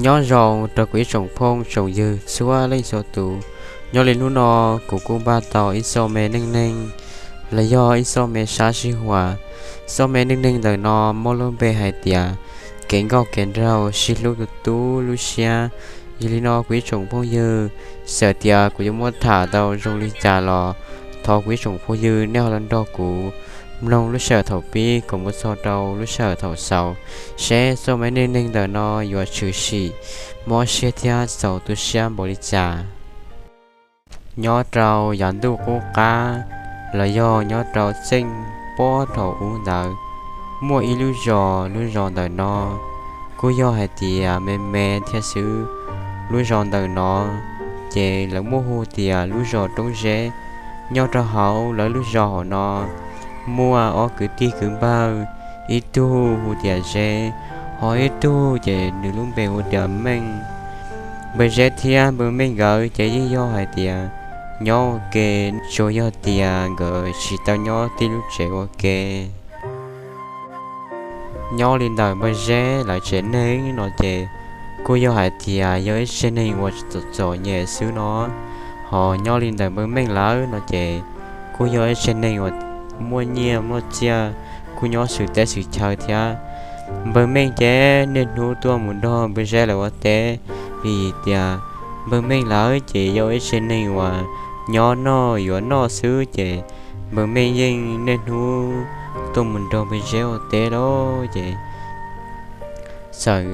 Nyob zoo rau kuv ib tsoom phooj tsoom ywg txhua leej txhua tus. Nyob li hnub no kuv kuj npaj tau ib zaj me neej neeg los yog ib zaj me sab sij huam. Zaj me neej neeg ntawm no muaj lub npe hais tias kev nkauj kev nraug sib hlub tu tu lub siab. Yog li no kuv ib tsoom phooj ywg, txawm tias kuv yuav muab tham tau zoo li cas los thov kuv ib tsoom phooj ywg nej ho los nrog kuv mloog lub sij hawm thaum pib kom mus txog rau lub sij hawm thaum xaus, seb zaj me neej neeg ntawm no yuav tshwm sim mob siab thiab txaus tu siab npaum li cas. Nyob rau yav ntuj qub qab los yog nyob rau txheej pob rau ub ntawd, muaj ib lub zos, lub zos ntawm no kuj yog hais tias me me thiab xwb. Lub zos ntawm no ces lawv muaj hu tias lub zos Roob Zeb. Nyob rau hauv lawv lub zos hauv no muaj ob kwv tij kwv npawg, ib tug hu tias Zeb, ho ib tug ces nws lub npe hu tias Meej. Npawg Zeb thiab npawg Meej nkawd ces yeej yog hais tias nyob ua ke, tsuas yog tias nkawd tsis tau nyob tib lub tsev ua ke. Nyob li ntawm npawg Zeb lawv tsev neeg no ces kuj yog hais tias yog ib tsev neeg uas txom txom nyem xwb no. Ho nyob li ntawm npawg Meej lawv no ces kuj yog ib tsev neeg uas muaj nyiaj muaj txiaj, kuj nyob xwm teb xwm chaw thiab. Npawg Meej ces niaj hnub tuaj mus nrog npawg Zeb lawv ua teb, vim tias npawg Meej lawv ces yog ib tsev neeg uas nyob noj yuav noj xwb ces npawg Meej yeej niaj hnub tuaj mus nrog npawg Zeb ua teb lawm ces txawm,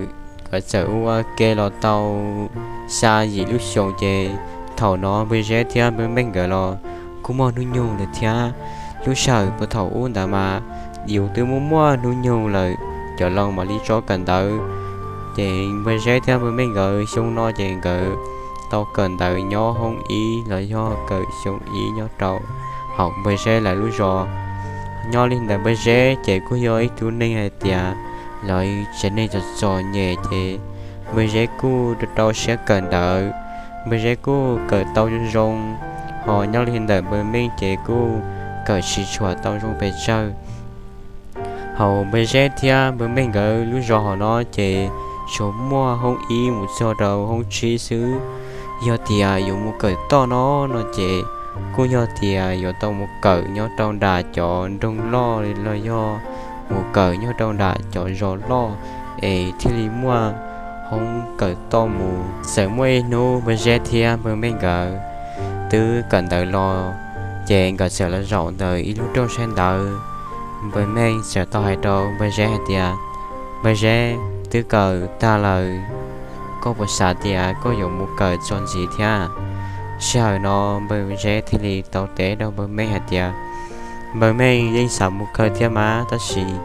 txawm ua ke los tau xya yim lub xyoos ces thaum no npawg Zeb thiab npawg Meej nkawd los kuj muaj hnub nyoog lawm thiab. Lub sij hawm puag thaum ub ntawd mas yus twb muaj muaj hnub nyoog lawm, cov laus mam li tso kawm ntawv. Ces npawg Zeb thiab npawg Meej nkawd xyoo no ces nkawd tau kawm ntawv nyob hoob ib los yog kawm xyoo ib nyob rau hauv npawg Zeb lawv lub zos. Nyob li ntawm npawg Zeb ces kuj yog ib tug neeg hais tias lawv tsev neeg txom txom nyem ces npawg Zeb kuj rau rau siab kawm ntawv, npawg Zeb kuj kawm tau zoo zoo. Ho nyob li ntawm npawg Meej ces kuj kawm tsis tshua tau zoo pes tsawg. Hauv npawg Zeb thiab npawg Meej nkawd lub zos hauv no ces tsuas muaj hoob ib mus txog rau hoob tsib xwb. Yog tias yuav mus kawm toj no no ces kuj yog tias yuav tau mus kawm nyob rau nram cov nroog loj los yog mus kawm nyob rau nram cov zos loj es thiaj li muaj hoob kawm toj mus. Txawm muaj ib hnub npawg Zeb thiab npawg Meej nkawd twb kawm ntawv los, ces nkawd txawm los zaum ntawm ib lub rooj saib ntawv. Npawg Meej txawm tau hais rau npawg Zeb hais tias, Npawg Zeb, twb kawm tag lawm, koj puas xav tias koj yuav mus kawm txuas ntxiv thiab? Sij hawm no npawg Zeb thiaj li tau teb rau npawg Meej hais tias, Npawg Meej, yeej xav mus kawm thiab mas, tab sis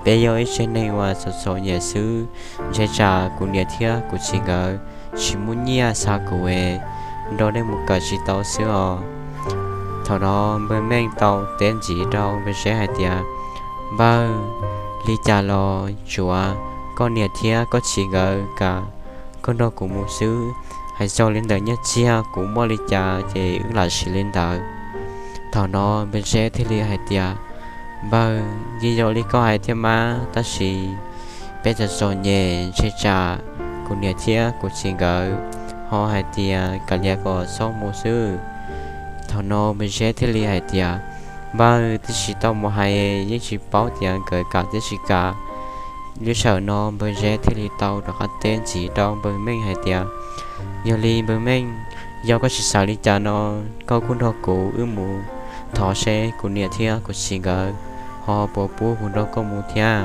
peb yog ib tsev neeg uas txom txom nyem xwb, ntshe tsam kuv niam thiab kuv txiv nkawd tsis muaj nyiaj xa kuv es nrog nej mus kawm tsis tau xwb os. Thaum no npawg Meej tau teb ntxiv rau npawg Zeb hais tias, Npawg, li cas los tsuav koj niam thiab koj txiv nkawd kam koj nrog kuv mus xwb. Hais txog li ntawm nyiaj txiag kuv muaj li cas ces wb lam siv li ntawd. Thaum no npawg Zeb thiaj li hais tias, Npawg, yeej yog li koj hais thiab mas, tab sis peb txom txom nyem, ntshe tsam kuv niam thiab kuv txiv nkawd ho hais tias kav liam kom txhob mus xwb. Thaum no npawg Zeb thiaj li hais tias, Npawg, twb tsis tau mus hais, yeej tsis paub tias nkawd kam thiab tsis kam. Lub sij hawm no npawg Zeb thiaj li tau rov qab teb ntxiv rau npawg Meej hais tias, Yog li npawg Meej, yog koj tsis xav li cas no, koj kuj nrog kuv wb mus thov seb kuv niam thiab kuv txiv nkawd ho puas pub kuv nrog koj mus thiab.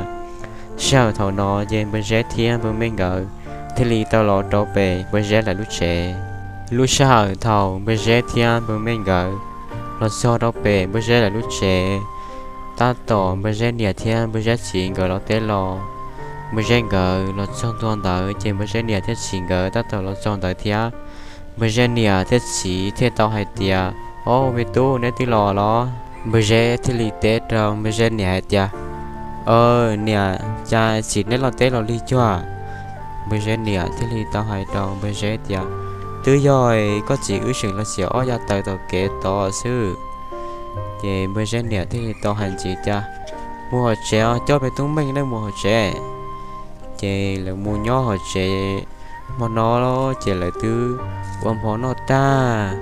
Sij hawm thaum no ces npawg Zeb thiab npawg Meej nkawd thiaj li tau los rau pem npawg Zeb lawv lub tsev. Lub sij hawm thaum npawg Zeb thiab npawg Meej nkawd los txog rau pem npawg Zeb lawv lub tsev, tab tom npawg Zeb niam thiab npawg Zeb txiv nkawd los teb los. Npawg Zeb nkawd los txog ntua ntawd ces npawg Zeb niam thiab txiv nkawd tab tom los txog ntawd thiab. Npawg Zeb niam thiab txiv thiaj tau hais tias, Ob, me tub, neb twb los los? Npawg Zeb thiaj li teb rau npawg Zeb niam hais tias, Aw, niam, cas txiv neb los teb los lig cuag? Npawg Zeb niam thiaj li tau hais rau npawg Zeb tias, Twb yog koj txiv wb tseem los xiam ob yav taws tom kev tod xwb. Ces npawg Zeb niam thiaj li tau hais ntxiv tias, mus hauv tsev os, coj me tub Meej nej mus hauv tsev. Ces lawv mus nyob hauv tsev hmo no, ces lawv twb ua hmo noj tag,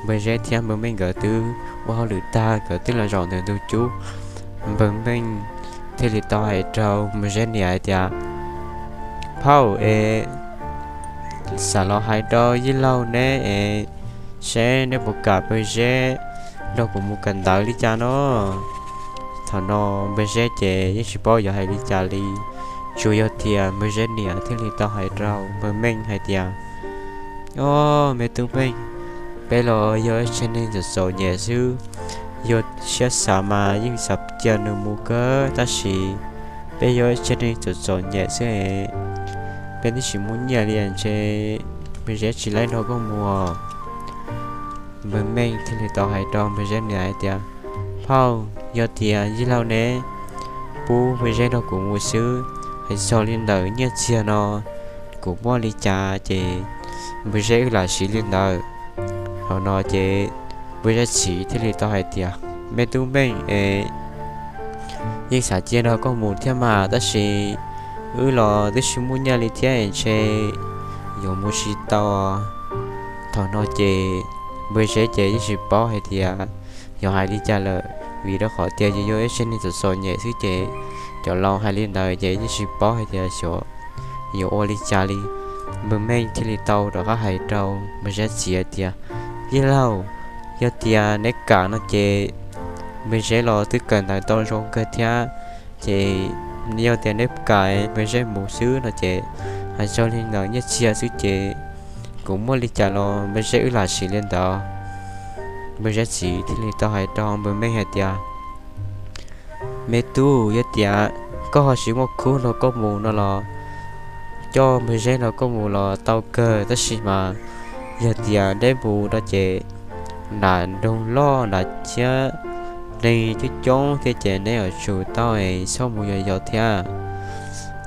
npawg Zeb thiab npawg Meej nkawd twb ua hauj lwm tag, nkawd twb los zaum ntawm ntug cub. Npawg Meej thiaj li tau hais rau npawg Zeb niam hais tias, phauj es, xav los hais rau yij laug neb es, seb neb puas kam npawg Zeb nrog kuv mus kawm ntawv li cas no. Thaum no npawg Zeb ces yeej tsis paub yuav hais li cas li, tsuas yog tias npawg Zeb niam thiaj li tau hais rau npawg Meej hais tias, o, me tub Meej, peb los yog ib tsev neeg txom txom nyem xwb, yog siab xav mas yeej xav cia nws mus kawg, tab sis peb yog ib tsev neeg txom txom nyem xwb es, peb twb tsis muaj nyiaj li ntshe npawg Zeb tsis laib nrog koj mus. Npawg Meej thiaj li tau hais rau npawg Zeb niam hais tias, phauj, yog tias yij laug neb pub npawg Zeb nrog kuv mus xwb, hais txog li ntawm nyiaj txiag no, kuv muaj li cas ces npawg Zeb wb lam siv li ntawd. Thaum no ces npawg Zeb txiv thiaj li tau hais tias, me tub Meej es, yeej xav cia nrog koj mus thiab mas, tab sis wb los twb tsis muaj nyiaj li thiab es ntshe yuav mus tsis tau. Thaum no ces npawg Zeb ces yeej tsis paub hais tias yuav hais li cas lawm, vim rau qhov tias yus yog ib tsev neeg txom txom nyem xwb ces cov laus hais li ntawd ces yeej tsis paub hais tias xyov yuav ua li cas li. Npawg Meej thiaj li tau rov qab hais rau npawg Zeb txiv tias, yij laug, yog tias neb kam no ces npawg Zeb los twb kawm ntawv tau zoo kawg thiab, ces yog tias neb kam npawg Zeb mus xwb no ces hais txog li ntawm nyiaj txiag xwb ces kuv muaj li cas los npawg Zeb wb lam siv li ntawd. Npawg Zeb txiv thiaj li tau hais rau npawg Meej hais tias, me tub, yog tias koj ho tsis muaj khub nrog koj mus no los coj npawg Zeb nrog koj mus los tau kawg, tab sis mas yog tias neb mus no ces nram nroog loj nram thiab neeg coob coob thiab ces neb yuav tsum tau es txhob mus yos yos thiab.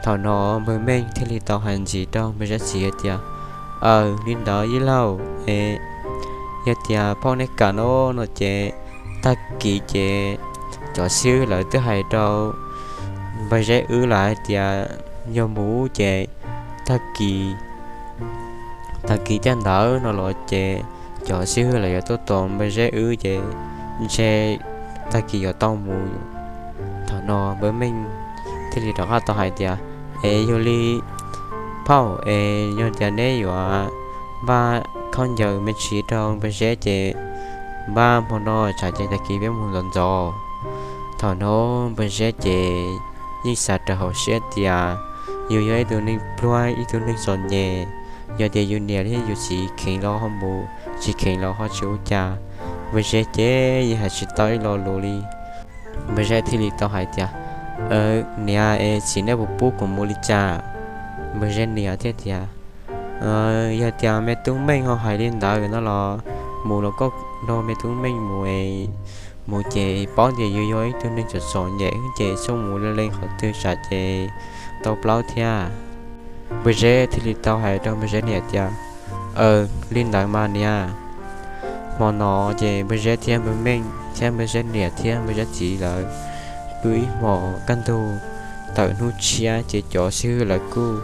Thaum no npawg Meej thiaj li tau hais ntxiv rau npawg Zeb txiv hais tias, aws, li ntawd yij laug es, yog tias phauj neb kam no no ces tag kis ces cov xib hwb lawv twb hais rau npawg Zeb wb lawm hais tias yog mus ces tag kis tag kis caj ntawd no los ces cov xib hwb lawv yuav tuaj tos npawg Zeb wb ces ntshe tag kis yuav tau mus. Thaum no npawg Meej thiaj li rov qab tau hais tias, es yog li phauj es, yog tias neb yuav npaj khaub ncaws me ntsis rau npawg Zeb ces npaj hmo no tsam ces tag kis peb mus ntxov ntxov. Thaum no npawg Zeb ces yeej xav rau hauv siab tias yus yog ib tug neeg pluag, ib tug neeg txom nyem, yog tias yus niam thiab yus txiv kheev los ho mus, tsis kheev los ho tsis ua cas. Npawg Zeb ces yeej hais tsis tau ib lo lus li. Npawg Zeb thiaj li tau hais tias, niam es txiv, neb puas pub kuv mus li cas? Npawg Zeb niam thiaj tias, yog tias me tub Meej ho hais li ntawd no los mus los koj nrog me tub Meej mus es, mus ces paub tias yus yog ib tug neeg txom txom nyem ces txhob mus leej leej qhov twg tsam ces tau plaub thiab. Npawg Zeb thiaj li tau hais rau npawg Zeb niam tias, aws, li ntawd mas niam. Hmo no ces npawg Zeb thiab npawg Meej thiab npawg Zeb niam thiab npawg Zeb txiv lawv pw ib hmos kaj ntug, tawm hnub tshiab ces cov xib hwb lawv kuj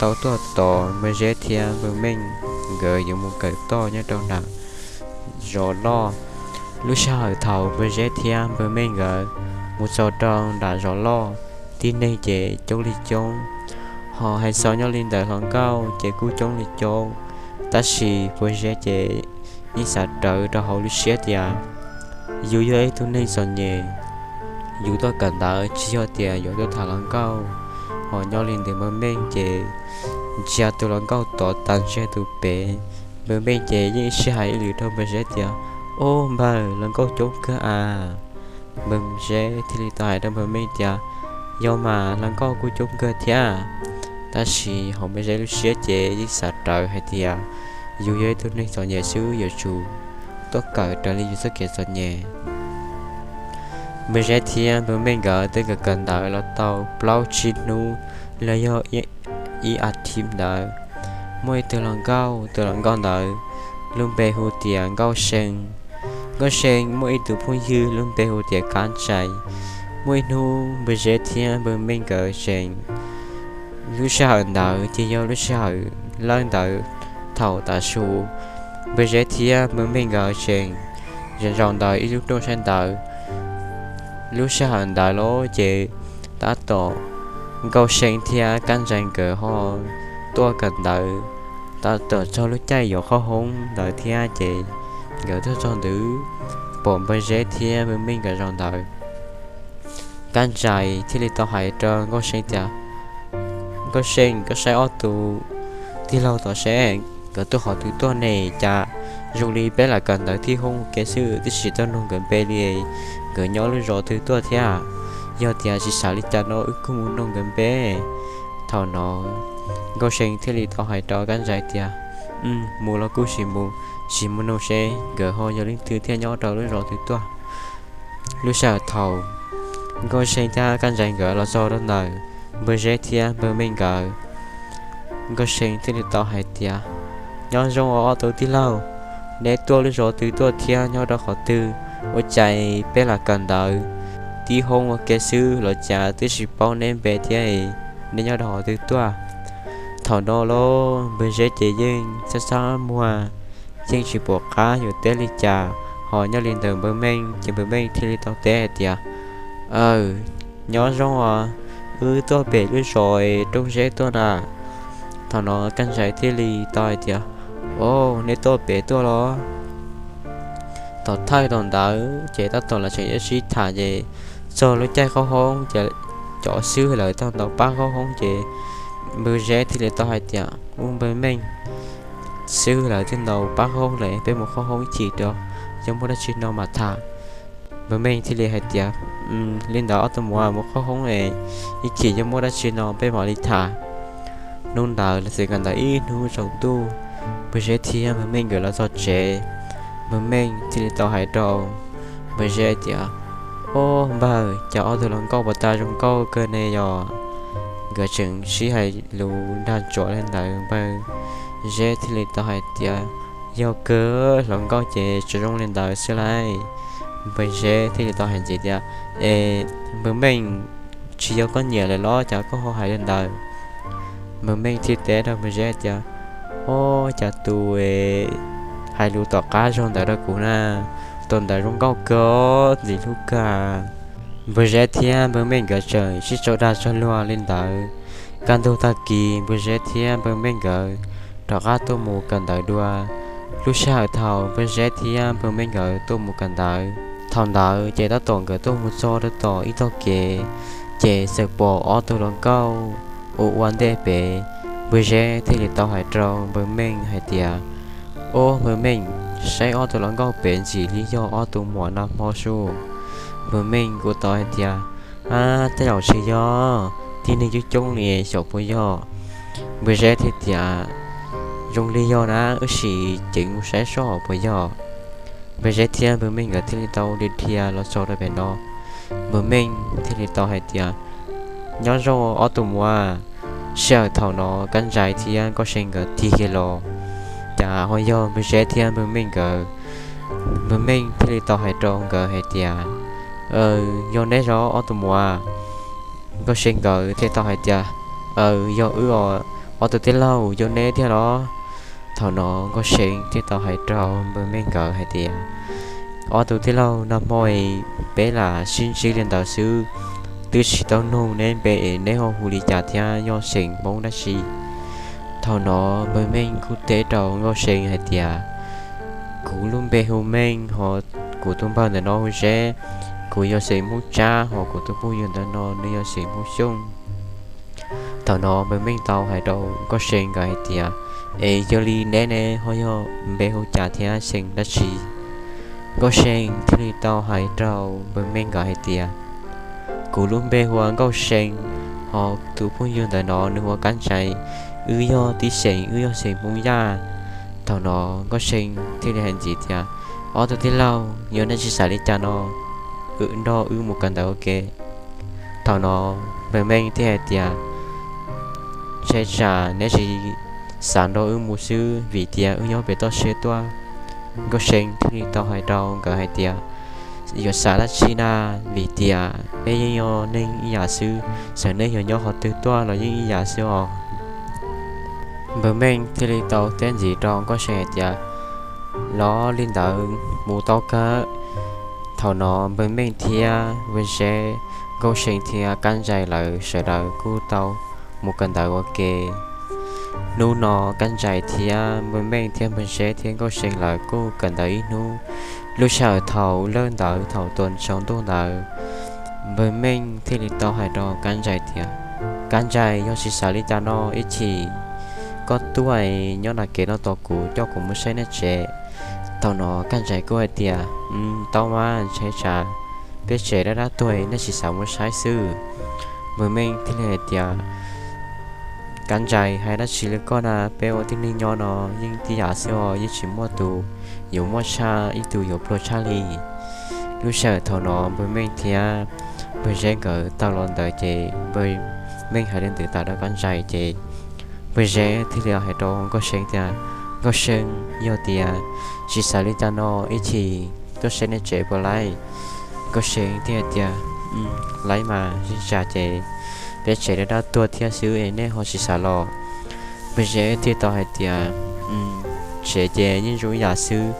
tau tuaj tos npawg Zeb thiab npawg Meej nkawd yuav mus kawm toj nyob rau nram zos loj. Lub sij hawm thaum npawg Zeb thiab npawg Meej nkawd mus txog rau nram zos loj, tib neeg ces coob li coob, ho hais txog nyob li ntawm hluas nkauj ces kuj coob li coob. Tab sis npawg Zeb ces yeej xav rawv rau hauv lub siab tias yus yog ib tug neeg txom nyem, yus tuaj kawm ntawv tsis yog tias yuav tuaj tham hluas nkauj. Ho nyob li ntawm npawg Meej ces ntsia tus hluas nkauj tod tas ntsiag tus pem, npawg Meej ces yeej sib hais ib lwm rau npawg Zeb tias, ub npawg, hluas nkauj coob kawg a. Npawg Zeb thiaj li tau hais rau npawg Meej tias, yog mas, hluas nkauj kuj coob kawg thiab. Tab sis hauv npawg Zeb lub siab ces yeej xav rawv hais tias yus yog ib tug neeg txom nyem xwb, yuav tsum tuaj kawm raws li yus txoj kev txom nyem. Npawg Zeb thiab npawg Meej nkawd twb kawm kawm ntawv los tau plaub tsib hnub los yog ib as thiv ntawd, muaj ib tug hluas nkauj, tus hluas nkauj ntawd lub npe hu tias Nkauj See. Nkauj See muaj ib tug phooj ywg lub npe hu tias Kab Ntsais. Muaj ib hnub Npawg Zeb thiab Npawg Meej nkawd tseem, lub sij hawm ntawd ces yog lub sij hawm lawb ntawd. Thaum tav su, Npawg Zeb thiab Npawg Meej nkawd tseem zaum ntawm ib lub rooj saib ntawv. Lub sij hawm ntawd los ces tab tom Nkauj See thiab Kab Ntsais nkawd ho tuaj kawm ntawv, tab tom txog lub caij yuav qhaub hoob ntawd thiab ces nkawd tuaj txog ntawd, pom Npawg Zeb thiab Npawg Meej nkawd zaum ntawd. Kab Ntsais thiaj li tau hais rau Nkauj See tias, Nkauj See, koj saib ob tug tij laug tod seb, nkawd tuaj qhov twg tuaj ne? Cas zoo li peb lam kawm ntawv tib hoob ua ke xwb, twb tsis tau nug nkawd npe li. Nkawd nyob lub zos twg tuaj thiab? Yog tias tsis xav li cas no wb kuj mus nug nkawd npe. Thaum no Nkauj See thiaj li tau hais rau Kab Ntsais tias, Mus los kuj sim mus, sim mus nug seb nkawd ho yog leej twg thiab nyob rau lub zos twg tuaj. Lub sij hawm thaum Nkauj See thiab Kab Ntsais nkawd los txog rau ntawm Npawg Zeb thiab Npawg Meej nkawd, Nkauj See thiaj li tau hais tias, Nyob zoo os ob tug tij laug, neb tuaj lub zos twg tuaj thiab nyob rau qhov twg? Ua cas peb lam kawm ntawv tib hoob ua ke xwb los cas twb tsis paub neb npe thiab, neb nyob rau qhov twg tuaj? Thaum no los Npawg Zeb ces yeej txhab txhab muag, yeej tsis pom qab yuav teb li cas. Ho nyob li ntawm Npawg Meej ces Npawg Meej thiaj li tau teb hais tias, Aw, nyob zoo os, wb tuaj pem lub zos Roob Zeb tuaj na. Thaum no Kab Ntsais thiaj li tau hais tias, Au, neb tuaj pem tuaj los? Thaum thawj thaum ntawd ces tab tom lawv tseem yuav sib tham ces txog lub caij qhaub hoob ces cov xib hwb lawv tau ntaus pab qhaub hoob ces Npawg Zeb thiaj li tau hais tias, Ub Npawg Meej, xib hwb lawv twb ntaus pab qhaub hoob lawm, peb mus qhaub hoob ib chim rau, yog muaj dab tsi no mam tham. Npawg Meej thiaj li hais tias, Li ntawd ob tug muam mus qhaub hoob es ib chim yog muaj dab tsi no peb mam li tham. Hnub ntawd lawv txawm kawm ntawv ib hnub tsaus ntuj, Npawg Zeb thiab Npawg Meej nkawd los txog tsev, Npawg Meej thiaj li tau hais rau Npawg Zeb tias, Au npawg, cas ob tug hluas nkauj puas tas zoo nkauj kawg ne yog? Nkawd tseem sib hais lus nrag ntsuav li ntawd, Npawg Zeb thiaj li tau hais tias, Yog kawg, hluas nkauj ces tsuas zoo li ntawd xwb lauj. Npawg Zeb thiaj li tau hais ntxiv tias, Es Npawg Meej tsis yog koj niam lawm los cas koj ho hais li ntawd? Npawg Meej thiaj teb rau Npawg Zeb tias, Au, cas tus hais lus tom qab zog ntawd rau kuv na, tus ntawd zoo nkauj kawg, ntxim hlub kawg. Npawg Zeb thiab Npawg Meej nkawd tseem sib tso dag tso luag li ntawd. Kaj ntug tag kis Npawg Zeb thiab Npawg Meej nkawd rov qab tuaj mus kawm ntawv dua. Lub sij hawm thaum Npawg Zeb thiab Npawg Meej nkawd tuaj mus kawm ntawv, thaum ntawd ces tab tom nkawd tuaj mus txog rau tom ib tog kev, ces txawm pom ob tug hluas nkauj ua ua ntej pem. Npawg Zeb thiaj li tau hais rau Npawg Meej hais tias, Au Npawg Meej, saib ob tug hluas nkauj pem ntxim li yog ob tug muam nag hmo sub. Npawg Meej kuj tau hais tias, Ab, tej zaum tsis yog, tib neeg coob coob li xyov puas yog. Npawg Zeb thiaj tias, Zoo li yog na, wb sim ceev mus saib seb puas yog. Npawg Zeb thiab Npawg Meej nkawd thiaj li tau dhia los txog rau pem no. Npawg Meej thiaj li tau hais tias, Nyob zoo ob tug muam. Sij hawm thaum no Kab Ntsais thiab Nkauj See nkawd tig kiag los, cas ho yog Npawg Zeb thiab Npawg Meej nkawd. Npawg Meej thiaj li tau hais rau nkawd hais tias, Yog neb los ob tug muam? Nkauj See nkawd thiaj tau hais tias, Aw, yog wb os, ob tug tij laug, yog neb thiab los? Thaum no Nkauj See thiaj tau hais rau Npawg Meej nkawd hais tias, Ob tug tij laug, nag hmo peb lam sib ntsib li ntawd xwb, twb tsis tau nug neb npe es neb ho hu li cas thiab yog xeem Hmoob dab tsi? Thaum no Npawg Meej kuj teb rau Nkauj See hais tias, Kuv lub npe hu Meej, ho kuv tus npawg ntawm no hu Zeb. Kuv yog xeem Hmoob Tsab, ho kuv tus phooj ywg ntawm no nws yog xeem Hmoob Xyooj. Thaum no Npawg Meej tau hais rau Nkauj See nkawd hais tias, Es yog li neb ne ho yog npe hu cas thiab xeem dab tsi? Nkauj See thiaj li tau hais rau Npawg Meej nkawd hais tias, Kuv lub npe hu ua Nkauj See, ho tus phooj ywg ntawm no nws hu ua Kab Ntsais. Wb yog tib xeem, wb yog xeem Hmoob Yaj. Thaum no Nkauj See thiaj li hais ntxiv tias, Ob tug tij laug, yog neb tsis xav li cas no, nrog wb mus kawm ntawv ua ke. Thaum no Npawg Meej thiaj hais tias, Ntshe tsam neb tsis xav nrog wb mus xwb vim tias wb nyob pem toj siab tuaj. Nkauj See thiaj li tau hais rau nkawd hais tias, yuav xav dab tsi na, vim tias peb yeej yog neeg ib yam xwb, txawm nej yuav nyob qhov twg tuaj los yeej ib yam xwb os. Npawg Meej thiaj li tau teb ntxiv rau Nkauj See hais tias, los li ntawd mus tau kawg. Thaum no Npawg Meej thiab Npawg Zeb, Nkauj See thiab Kab Nrais lawv sawv daws kuj tau mus kawm ntawv ua ke. Hnub no Kab Nrais thiab Npawg Meej thiab Npawg Zeb thiab Nkauj See lawv kuj kawm ntawv ib hnub. Lub sij hawm thaum lawj ntawd thaum tuaj tsaus ntuj ntawd, Npawg Meej thiaj li tau hais rau Kab Nrais tias, Kab Nrais, yog tsis xav li cas no ib chim koj tuaj nyob nram kev no tos kuv coj kuv mus saib nej tsev. Thaum no Kab Nrais kuj hais tias, tau mas, ntshai tsam peb tsev dab dab tuag nej tsis xav mus saib xwb. Npawg Meej thiaj li hais tias, Kab Nrais, hais dab tsi li koj na, peb ua tib neeg nyob no yeej tib yam xwb os, yeej tsis muaj tus yuav muaj tshaj ib tus yuav pluag tshaj li. Lub sij hawm thaum no Npawg Meej thiab Npawg Zeb nkawd tau los ntawd ces Npawg Meej hais li ntawd tas rau Kab Nrais ces Npawg Zeb thiaj li hais rau Nkauj See tias, Nkauj See, yog tias tsis xav li cas no ib chim tuaj saib nej tsev puas laib? Nkauj See thiaj hais tias, laib mas, yeej tsis ua cas ces peb tsev dab dab tuag thiab xwb es nej ho tsis xav los? Npawg Zeb thiaj tau hais tias, tsev ces yeej zoo ib yam xwb,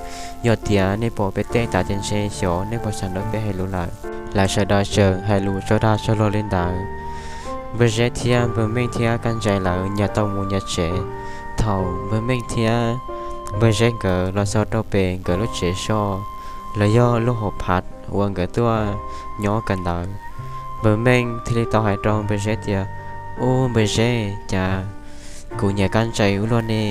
yog tias nej pom peb tej tas ces ntshe xyov nej puas xav nrog peb hais lus lawm. Lawv sawv daws tseem hais lus tsaug dag tsaug luag li ntawd. Npawg Zeb thiab Npawg Meej thiab Kab Nrais lawv nyias tau mus nyias tsev. Thaum Npawg Meej thiab Npawg Zeb nkawd los txog rau pem nkawd lub tsev so, los yog lub hauv phav uas nkawd tuaj nyob kawm ntawv, Npawg Meej thiaj li tau hais rau Npawg Zeb tias, Ub, Npawg Zeb, cas kuv nyiam Kab Nrais ua luaj ne?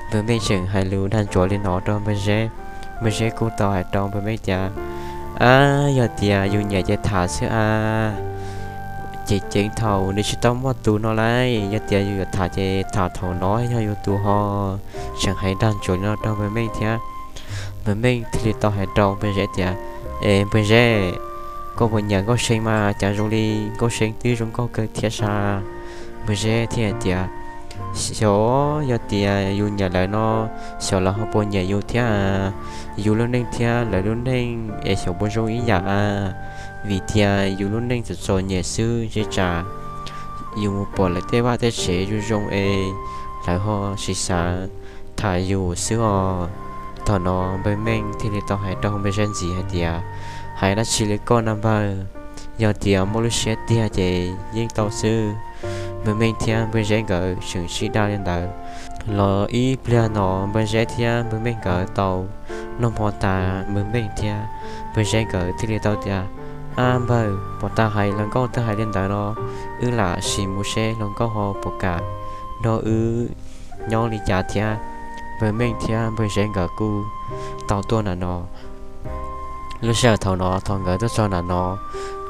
Npawg Meej tseem hais lus dag ntsuav li no rau Npawg Zeb. Npawg Zeb kuj tau hais rau Npawg Meej tias, Ab, yog tias yus nyiam ces tham xwb a. Ces ceev thaum nws tsis tau muaj tus no lauj, yog tias yus yuav tham ces tham thaum no yog yus tus ho. Tseem hais dag ntsuav li no rau Npawg Meej thiab. Npawg Meej thiaj li tau hais rau Npawg Zeb tias, Es Npawg Zeb, koj puas nyiam Nkauj See mas, cas zoo li Nkauj See twb zoo nkauj kawg thiab sas? Npawg Zeb thiaj hais tias, Xyov, yog tias yus nyiam lawv no, xyov lawv ho puas nyiam yus thiab. Yus lub neej thiab lawv lub neej es xyov puas zoo ib yam a. Vim tias yus lub neej txom txom nyem xwb, ntshe tsam yus mus pom lawv tej vaj tej tsev zoo zoo es lawv ho tsis xav tham yus xwb os. Thaum no Npawg Meej thiaj li tau hais rau Npawg Zeb ntxiv hais tias, Hais dab tsi li koj na npawg, yog tias muaj lub siab tiag ces yeej tau xwb. Npawg Meej thiab Npawg Zeb nkawd tseem sib dag li ntawd los ib pliag no Npawg Zeb thiab Npawg Meej nkawd tau noj hmo tas, Npawg Meej thiab Npawg Zeb nkawd thiaj li tau tias, Ab npawg, puas tau hais hluas nkauj twb hais li ntawd no, wb lam sim mus seb hluas nkauj ho puas kam nrog wb nyob li cas thiab. Npawg Meej thiab Npawg Zeb nkawd kuj tau tuaj nram no. Lub sij hawm thaum no thaum nkawd tuaj txog nram no,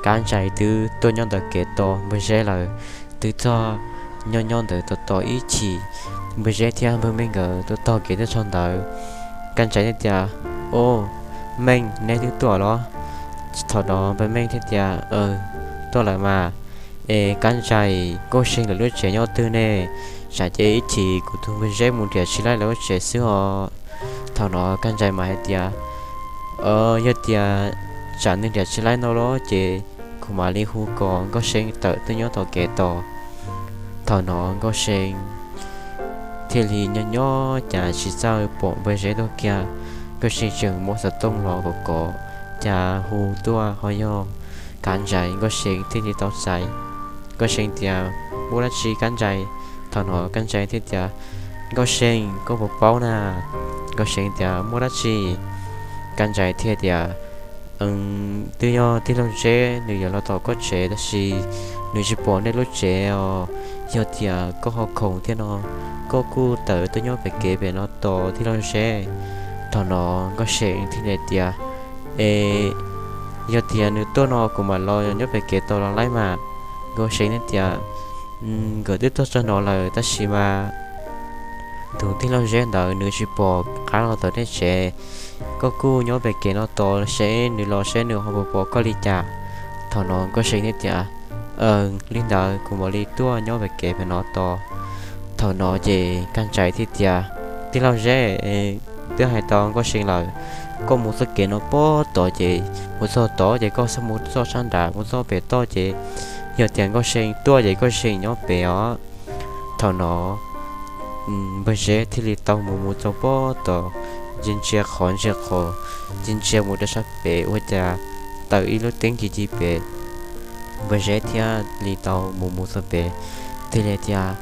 Kab Nrais twb tuaj nyob ntawm kev tos Npawg Zeb lawm, twb txog nyob nyob ntawd tos tos ib chim, Npawg Zeb thiab Npawg Meej nkawd tuaj taug kev tuaj txog ntawd. Kab Nrais thiaj tias, Au, Meej, neb twb tuaj los? Thaum no Npawg Meej thiaj tias, Tuaj lawm mas. Es Kab Nrais, Nkauj See lawv lub tsev nyob twg ne? Tsam ces ib chim kuv tus Npawg Zeb mus nrhiav tsis laib lawv lub tsev xwb os. Thaum no Kab Nrais mas hais tias, Yog tias tsam nws nrhiav tsis laib no los ces kuv mam li hu kom Nkauj See tawm tuaj nyob tom kev tos. Thaum no Nkauj See thiaj li nyob nyob cas tsis txawj pom Npawg Zeb tuaj kiag. Nkauj See tseem muab xov tooj los kom kov, cas hu tuaj ho yog Kab Nrais. Nkauj See thiaj li tau txais. Nkauj See tias, Muaj dab tsi Kab Nrais? Thaum no Kab Nrais thiaj tias, Nkauj See, koj puas paub na? Nkauj See tias, Muaj dab tsi? Kab Nrais thiaj tias, Twb yog tij laug Zeb nws yuav los tom koj tsev tab sis nws tsis pom nej lub tsev os. Yog tias koj ho khoom thiab no, koj kuj tawm tuaj nyob pem kev pem no tos tij laug Zeb. Thaum no Nkauj See thiaj li tias, Es yog tias nws tuaj no kuv mam los nyob pem kev tos los laib mas. Nkauj See thiaj tias, Nkawd twb tuaj txog no lawm tab sis mas tus tij laug Zeb ntawd nws tsis pom qab los tom nej tsev. Koj kuj nyob pem kev no tos seb nws los seb nws ho puas pom koj li cas. Thaum no Nkauj See thiaj tias, Li ntawd kuv mam li tuaj nyob pem kev pem no tos. Thaum no ces Kab Ntsais thiaj tias, Tij laug Zeb, twb hais rau Nkauj See lawm, koj mus txoj kev no puag tod ces mus txog tod ces koj mus txoj sab nrad, mus txoj pem toj ces yog tias Nkauj See tuaj ces Nkauj See nyob pem os. Thaum no npawg Zeb thiaj li tau mus mus txog puag tod, ntsia ntsia qhov ntsia qhov, ntsia ntsia mus rau sab pem ua cas tawm ib lub teeb ci ci pem. Npawg Zeb thiaj li tau mus mus txog pem, thiaj li tias,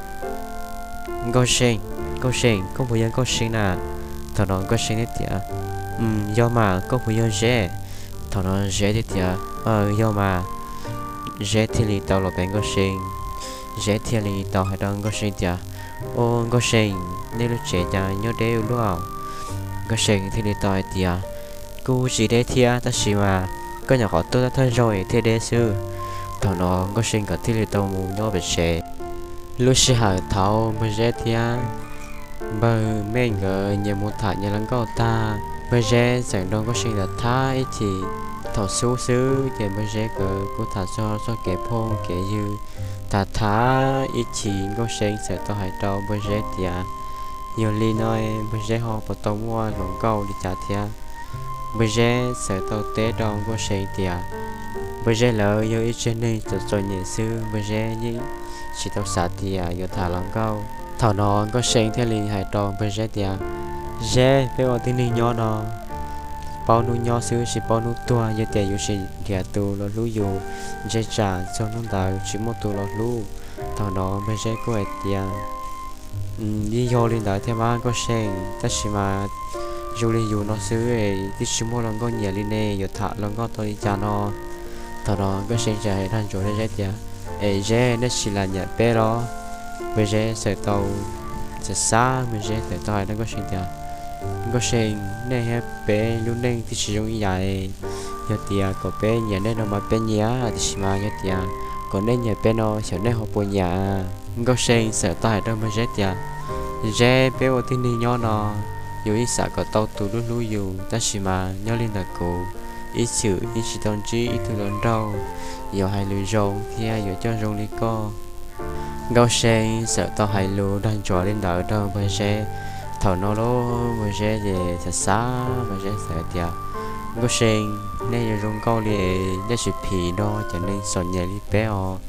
Nkauj See, Nkauj See, koj puas yog Nkauj See na? Thaum no Nkauj See thiaj tias, Yog mas, koj puas yog Zeb? Thaum no Zeb thiaj tias, Yog mas. Zeb thiaj li tau los pem Nkauj See. Zeb thiaj li tau hais rau Nkauj See tias, Au Nkauj See, nej lub tsev cas nyob deb ua luaj? Nkauj See thiaj li tau hais tias, Kuj tsis deb thiab, tab sis mas koj nyuam qhuav tuaj thawj zaug thiaj deb xwb. Thaum no Nkauj See nkawd thiaj li tau mus nyob pem tsev. Lub sij hawm thaum npawg Zeb thiab npawg Meej nkawd nyias mus tham nyias hluas nkauj tag, npawg Zeb txawm nrog Nkauj See nkawd tham ib chim thaum xub xwb ces npawg Zeb nkawd kuj tham txog txoj kev phooj kev ywg. Tham tham ib chim Nkauj See txawm tau hais rau npawg Zeb tias, Yog li no npawg Zeb ho puas tau muaj hluas nkauj li cas thiab? Npawg Zeb txawm tau teb rau Nkauj See tias, npawg Zeb lawv yog ib tsev neeg txom txom nyem xwb, npawg Zeb yeej tsis tau xav tias yuav tham hluas nkauj. Thaum no Nkauj See thiaj li hais rau npawg Zeb tias, Zeb, peb ua tib neeg nyob no, paub hnub nyob xwb tsis paub hnub tuag, yog tias yus tsis nrhiav tus los hlub yus, ntshe tsam txog hnub ntawd tsis muaj tus los hlub. Thaum no npawg Zeb kuj hais tias, Yeej yog li ntawd thiab mas Nkauj See, tab sis mas zoo li yus no xwb twb tsis muaj hluas nkauj nyiam li ne, yuav tham hluas nkauj tau li cas no? Thaum no Nkauj See txawm hais dag ntsuas rau Zeb tias, Es Zeb, nej tsis lam nyiam peb los? Npawg Zeb txawm tau xav xav, npawg Zeb txawm tau hais rau Nkauj See tias, Nkauj See, nej thiab peb lub neej twb tsis zoo ib yam, yog tias kom peb nyiam nej no mas peb nyiam, tiam sis mas yog tias kom nej nyiam peb no xyov nej ho puas nyiam? Nkauj See txawm tau hais rau npawg Zeb tias, Zeb, peb ua tib neeg nyob no, yus yeej xav kom tau tus hlub hlub yus, tab sis mas nyob li ntawm kuv, ib txwm yeej tsis tau ntsib ib tug hluas nraug yuav hais lus zoo thiab yuav coj zoo li koj. Nkauj See txawm tau hais lus dag ntsuas li ntawd rau npawg Zeb. Thaum no los npawg Zeb ces xav xav, npawg Zeb txawm tias, Nkauj See, nej yuav zoo nkauj li es nej tsis phim nrog cov neeg txom nyem li peb os.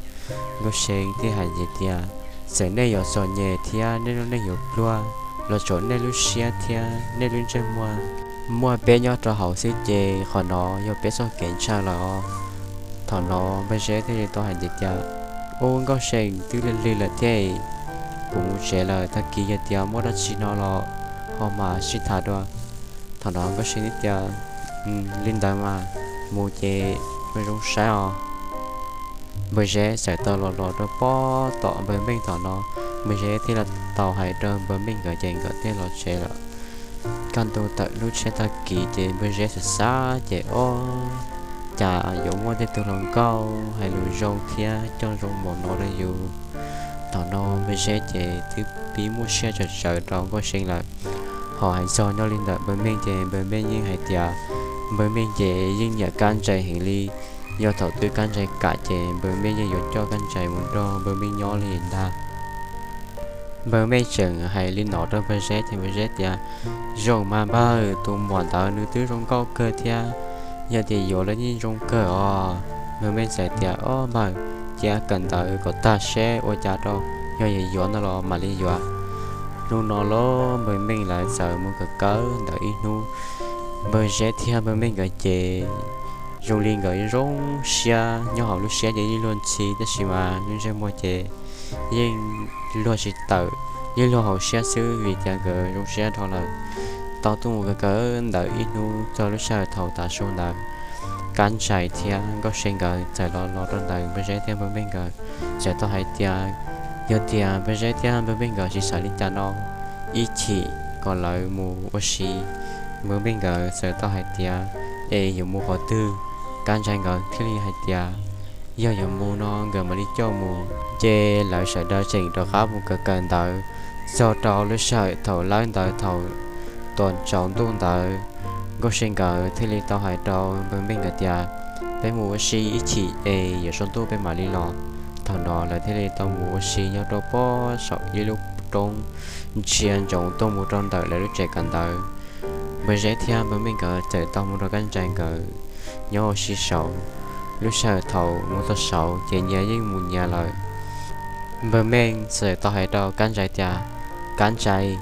Nkauj See thiaj hais tias, Txawm nej yuav txom nyem thiab nej lub neej yuav pluag los tsuav nej lub siab thiab nej lub ntsej muag, muaj peb nyob rau hauv xwb ces qhov no yog peb txoj kev ntshaw lawm os. Thaum no npawg Zeb thiaj li tau hais tias, Ub, Nkauj See, twb lig lig lawm thiab, kuv mus tsev lawm, tag kis yog tias muaj dab tsi no los ho mam sib tham dua. Thaum no Nkauj See thiaj tias, Li ntawd mas, mus ces ua zoo saib os. Npawg Zeb txawm tau los los rau pob tom npawg Meej. Thaum no npawg Zeb thiaj li tau hais rau npawg Meej nkawd ces nkawd thiaj los tsev lawm. Kaj ntug tawm lub tsiab tag kis ces npawg Zeb xav xav ces, Ob, cas yuav muaj tej tug hluas nkauj hais lus zoo thiab coj zoo npaum no rau yus? Thaum no npawg Zeb ces twb pib muaj siab tsawv tsawv rau Nkauj See lawm. Ho hais txog nyob li ntawm npawg Meej ces npawg Meej yeej hais tias npawg Meej ces yeej nyiam Kab Ntsais heev li. Yog thaum twg Kab Ntsais kam ces npawg Meej yeej yuav coj Kab Ntsais mus nrog npawg Meej nyob li ntag. Npawg Meej tseem hais li no rau npawg Zeb ces npawg Zeb tias, Zoo mas npawg, tus muam ntawd nws twb zoo nkauj kawg thiab, yog tias yuav los yeej zoo kawg os. Npawg Meej txawm tias, Ob npawg, cia kawm ntawv kom tag seb ua cas rau, yog yuav yuav no los mam li yuav. Hnub no los npawg Meej lawv txawm mus kawm kawm ntawv ib hnub. Npawg Zeb thiab npawg Meej nkawd ces zoo li nkawd zoo siab, nyob hauv lub siab ces yeej luag ntxhi tab sis mas lub ntsej muag ces yeej luag tsis tawm, yeej luag hauv siab xwb vim tias nkawd zoo siab dhau lawm. Tau tuaj mus kawm kawm ntawv ib hnub txog lub sij hawm thaum tav su ntawd, Kab Ntsais thiab Nkauj See nkawd txawm los los rau ntawm npawg Zeb thiab npawg Meej nkawd, txawm tau hais tias yog tias npawg Zeb thiab npawg Meej nkawd tsis xav li cas no, ib chim kom lawv mus ua si. Npawg Meej nkawd txawm tau hais tias, Es yuav mus qhov twg? Kab Ntsais nkawd thiaj li hais tias, Yog yuav mus no nkawd mam li coj mus. Ces lawv sawv daws tseem rov qab mus kawm kawm ntawv txog rau lub sij hawm thaum lawb ntawd thaum tuas tsaus ntuj ntawd. Nkauj See nkawd thiaj li tau hais rau npawg Meej nkawd tias, Peb mus ua si ib chim es yuav tsaus ntuj peb mam li los. Thaum no lawv thiaj li tau mus ua si nyob rau pob saum ib lub roob ntsia ntsoov tuaj mus rau ntawm lawv lub tsev kawm ntawv. Npawg Zeb thiab Npawg Meej nkawd txawm tau mus nrog Kab Nrais nkawd nyob ua si saud. Lub sij hawm thaum mus txog saud ces nyias yeej mus nyias lawm. Npawg Meej txawm tau hais rau Kab Nrais tias, Kab Nrais,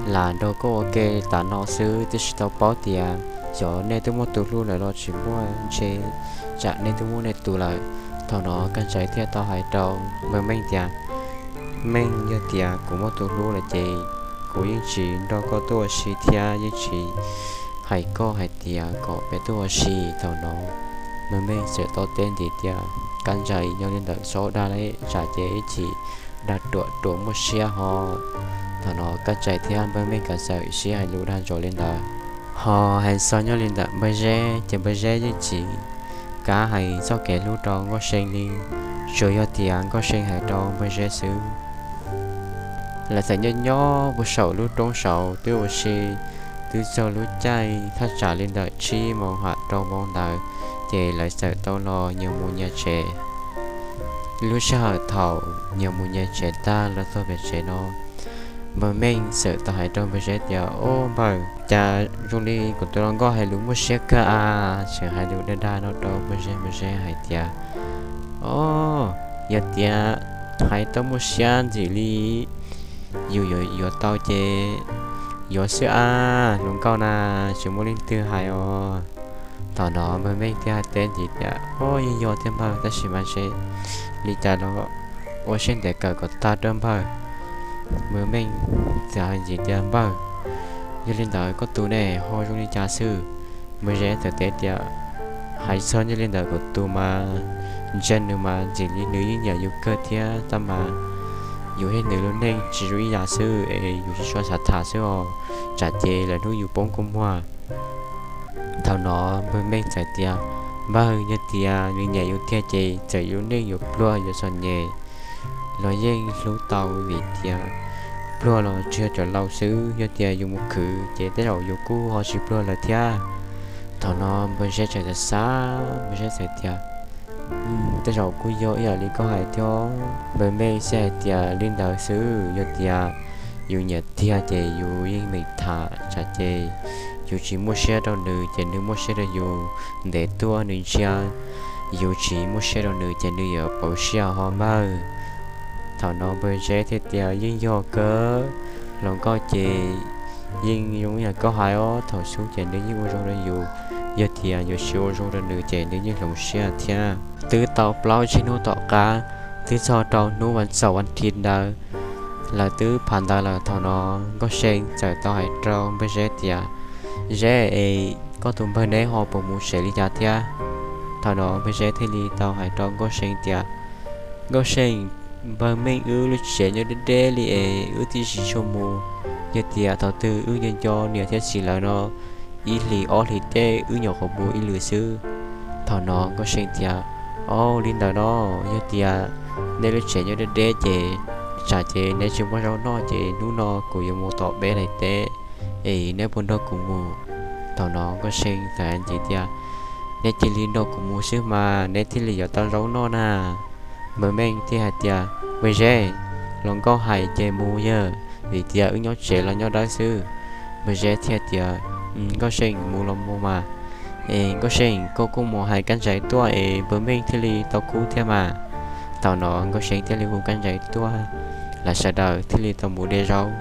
lam nrog koj ua ke tas no xwb twb tsis tau paub tias xyov nej twb muaj tus hlub lawm los tsis muaj, ntshe tsam nej twb muaj nej tus lawm. Thaum no Kab Nrais thiaj tau hais rau Npawg Meej tias, Meej, yog tias kuv muaj tus hlub lawm ces kuv yeej tsis nrog koj tuaj ua si thiab yeej tsis hais koj hais tias kom peb tuaj ua si. Thaum no Npawg Meej txawm tau teb ntis tias, Kab Nrais, yog li ntawd txhob dag li, tsam ces ib chim dag ruam ruam muaj siab ho. Thaum no Kab Nrais thiab Npawg Meej nkawd txawm sib hais lus dag ntsoov li ntawd. Ho hais txog nyob li ntawm Npawg Zeb ces Npawg Zeb yeej tsis kav hais txoj kev hlub rau Nkauj See li, tsuas yog tias Nkauj See hais rau Npawg Zeb xwb. Lawv txawm nyob nyob puag saum lub roob saud twb ua si, twb txog lub caij thaj tsam li ntawm tsib moos ham rau moos ntawd, ces lawv txawm tau los nyias mus nyias tsev. Lub sij hawm thaum nyias mus nyias tsev tag los txog pem tsev no, Npawg Meej txawm tau hais rau Npawg Zeb tias, Ob npawg, cas zoo li kuv tus hluas nkauj hais lus muaj siab kawg as. Tseem hais lus dag dag no rau Npawg Zeb. Npawg Zeb hais tias, Ob, yog tias hais tau muaj siab ntxim li yus yuav tau ces yuav xwb as, hluas nkauj na, tsis muaj leej twg hais os. Thaum no Npawg Meej thiaj hais teb ntxiv tias, Ob, yeej yog thiab npawg, tab sis mas ntshe li cas los ua siab ntev kawm kom tag rau npawg. Npawg Meej txawm hais ntxiv tias, Npawg, yog li ntawd koj tus ne ho zoo li cas xwb? Npawg Zeb txawm teb tias, Hais txog nyob li ntawd kuv tus mas, ntsia nws mas ntxim li nws yeej nyiam yus kawg thiab, tab mas yus thiab nws lub neej tsis zoo ib yam xwb es yus tsis tshua xav tham xwb os, tsam ces lwm hnub yus poob kua muag. Thaum no Npawg Meej txawm tias, Npawg, yog tias nws nyiam yus tiag ces txawm yus lub neej yuav pluag yuav txom nyem los yeej hlub tau, vim tias pluag los tsuas yog cov laus xwb, yog tias yus mus khwv ces tej zaum yus kuj ho tsis pluag lawm thiab. Thaum no Npawg Zeb txawm xav xav, Npawg Zeb txawm tias, Tej zaum kuj yog ib yam li koj hais thiab. Npawg Meej thiaj hais tias, Li ntawd xwb, yog tias yus nyiam tiag ces yus yeej meem tham, tsam ces yus tsis muaj siab rau nws ces nws muaj siab rau yus, ntev tuaj nws ntsia yus tsis muaj siab rau nws ces nws yuav pauv siab ho npawg. Thaum no Npawg Zeb thiaj tias, Yeej yog kawg, hluas nkauj ces yeej zoo yam koj hais os, thaum xub ces nws yeej ua zoo rau yus, yog tias yus tsis ua zoo rau nws ces nws yeej hloov siab thiab. Twb tau plaub tsib hnub tom qab, twb txog rau hnub vas txaum vas thiv ntawd, lawv twb phav ntawd lawm. Thaum no Nkauj See txawm tau hais rau Npawg Zeb tias, Zeb es, koj tus npawg neb ho puas mus tsev li cas thiab? Thaum no Npawg Zeb thiaj li tau hais rau Nkauj See tias, Nkauj See, npawg Meej wb lub tsev nyob deb deb li es wb twb tsis tshua mus. Yog tias thaum twg wb nco nco niam thiab txiv lawv no, ib hlis ob hlis tej wb nyuam qhuav mus ib lwm xwb. Thaum no Nkauj See tias, Au, li ntawd no, yog tias neb lub tsev nyob deb deb ces tsam ces neb tsis muaj zaub noj ces hnub no kuv yuav mus tom peb daim teb es neb puas nrog kuv mus? Thaum no Nkauj See txawm hais ntxiv tias, Neb cia li nrog kuv mus xwb mas neb thiaj li yuav tau zaub noj na. Npawg Meej thiaj hais tias, Npawg Zeb, hluas nkauj hais ces mus yawg, vim tias wb nyob tsev los nyob dawb xwb. Npawg Zeb thiaj tias, Nkauj See, mus los mus mas. Es Nkauj See, koj kuj mus hais Kab Nrais tuaj es npawg Meej thiaj li tau kub thiab mas. Thaum no Nkauj See thiaj li hu Kab Nrais tuaj, lawv sawv daws thiaj li tau mus de zaub.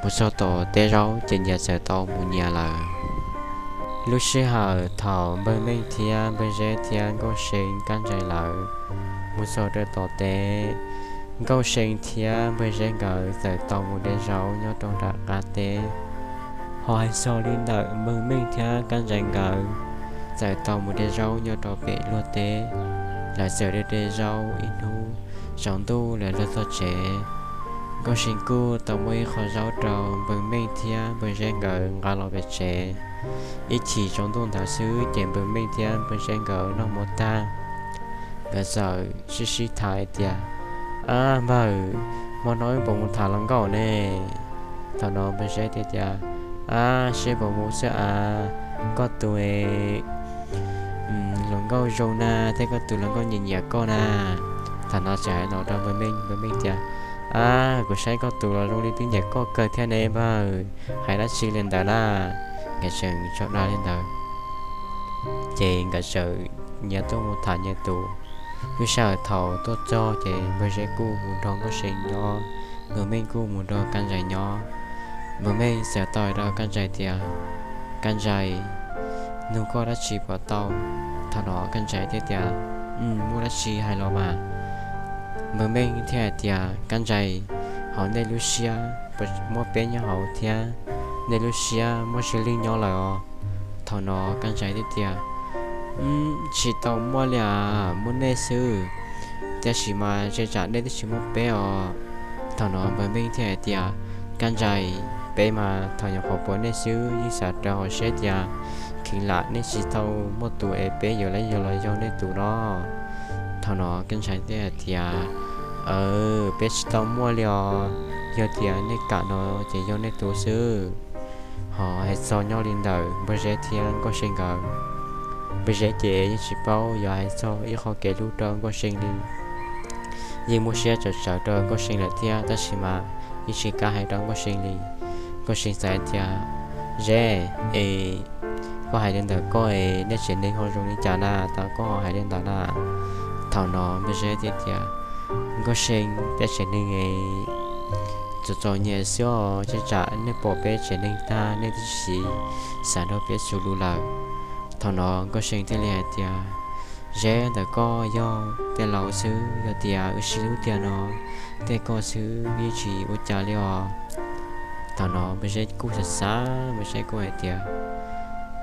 Mus txog tom teb zaub ces nyias txawm tau mus nyias lawm. Lub sij hawm thaum npawg Meej thiab npawg Zeb thiab Nkauj See, Kab Nrais lawv mus txog rau tom teb, Nkauj See thiab npawg Zeb nkawd txawm tau mus de zaub nyob rau nram qab teb. Ho hais txog li ntawm npawg Meej thiab Kab Nrais nkawd txawm tau mus de zaub nyob rau pem luag teb. Lawv txawm de de zaub ib hnub, tsaus ntuj lawv los txog tsev. Nkauj See kuj tau muab ib qho zaub rau npawg Meej thiab npawg Zeb nkawd nqa los pem tsev. Ib chim tsaus ntuj ntawd xwb ces npawg Meej thiab npawg Zeb nkawd noj mov tag, nkawd txawm sib sib tham tias, Ab npawg, hmo no wb puas mus tham hluas nkauj ne? Thaum no npawg Zeb thiaj tias, Ab, seb puas mus xwb as, koj tus hluas nkauj zoo na thiab koj tus hluas nkauj nyiam nyiam koj na. Thaum no txawm hais no rau npawg Meej, npawg Meej tias, Ab, kuv saib koj tus los zoo li twb nyiam koj kawg thiab ne npawg, hais dab tsi li ntawd na? Nkawd tseem tso dag li ntawd, ces nkawd txawm nyias tuaj mus tham nyias tus. Lub sij hawm thaum tuaj txog ces npawg Zeb kuj mus nrog Nkauj See nyob, npawg Meej kuj mus nrog Kab Nrais nyob. Npawg Meej txawm tau hais rau Kab Nrais tias, Kab Nrais, nug koj dab tsi puas tau? Thaum no Kab Nrais thiaj tias, Muaj dab tsi hais los mas. Npawg Meej thiaj hais tias, Kab Nrais, hauv nej lub siab puas muaj peb nyob hauv thiab? Nej lub siab muaj sib leeg nyob lawm os? Thaum no Kab Nrais thiaj tias, Tsis tau muaj li as, muaj nej xwb, tiam sis mas ntshai tsam nej twb tsis muaj peb os. Thaum no npawg Meej thiaj hais tias, Kab Nrais, peb mas thaum nyuam qhuav pom nej xwb yeej xav rau hauv siab tias kheev lam nej tsis tau muaj tus es peb yuav los yog nej tus no. Thaum no Kab Nrais thiaj hais tias, Aw, peb tsis tau muaj li os, yog tias nej kam no ces yog nej tus xwb. Ho hais txog nyob li ntawm npawg Zeb thiab Nkauj See nkawd, npawg Zeb ces yeej tsis paub yuav hais txog ib qho kev hlub rau Nkauj See li. Yeej muaj siab tsawv tsawv rau Nkauj See lawm thiab tab sis mas yeej tsis kam hais rau Nkauj See li. Nkauj See txawm hais tias, Zeb, es koj hais li ntawm koj es nej tsev neeg ho zoo li cas na, tau koj ho hais li ntawd na? Thaum no npawg Zeb thiaj tias, Nkauj See, peb tsev neeg es txom txom nyem xwb os, ntshai tsam nej pom peb tsev neeg tag nej twb tsis xav nrog peb xu lus lawm. Thaum no Nkauj See thiaj li hais tias, Zeb, ntawm koj yog tej laus xwb, yog tias wb sib hlub tiag no, tej koj xwb yeej tsis ua cas li os. Thaum no npawg Zeb kuj xav xav, npawg Zeb kuj hais tias,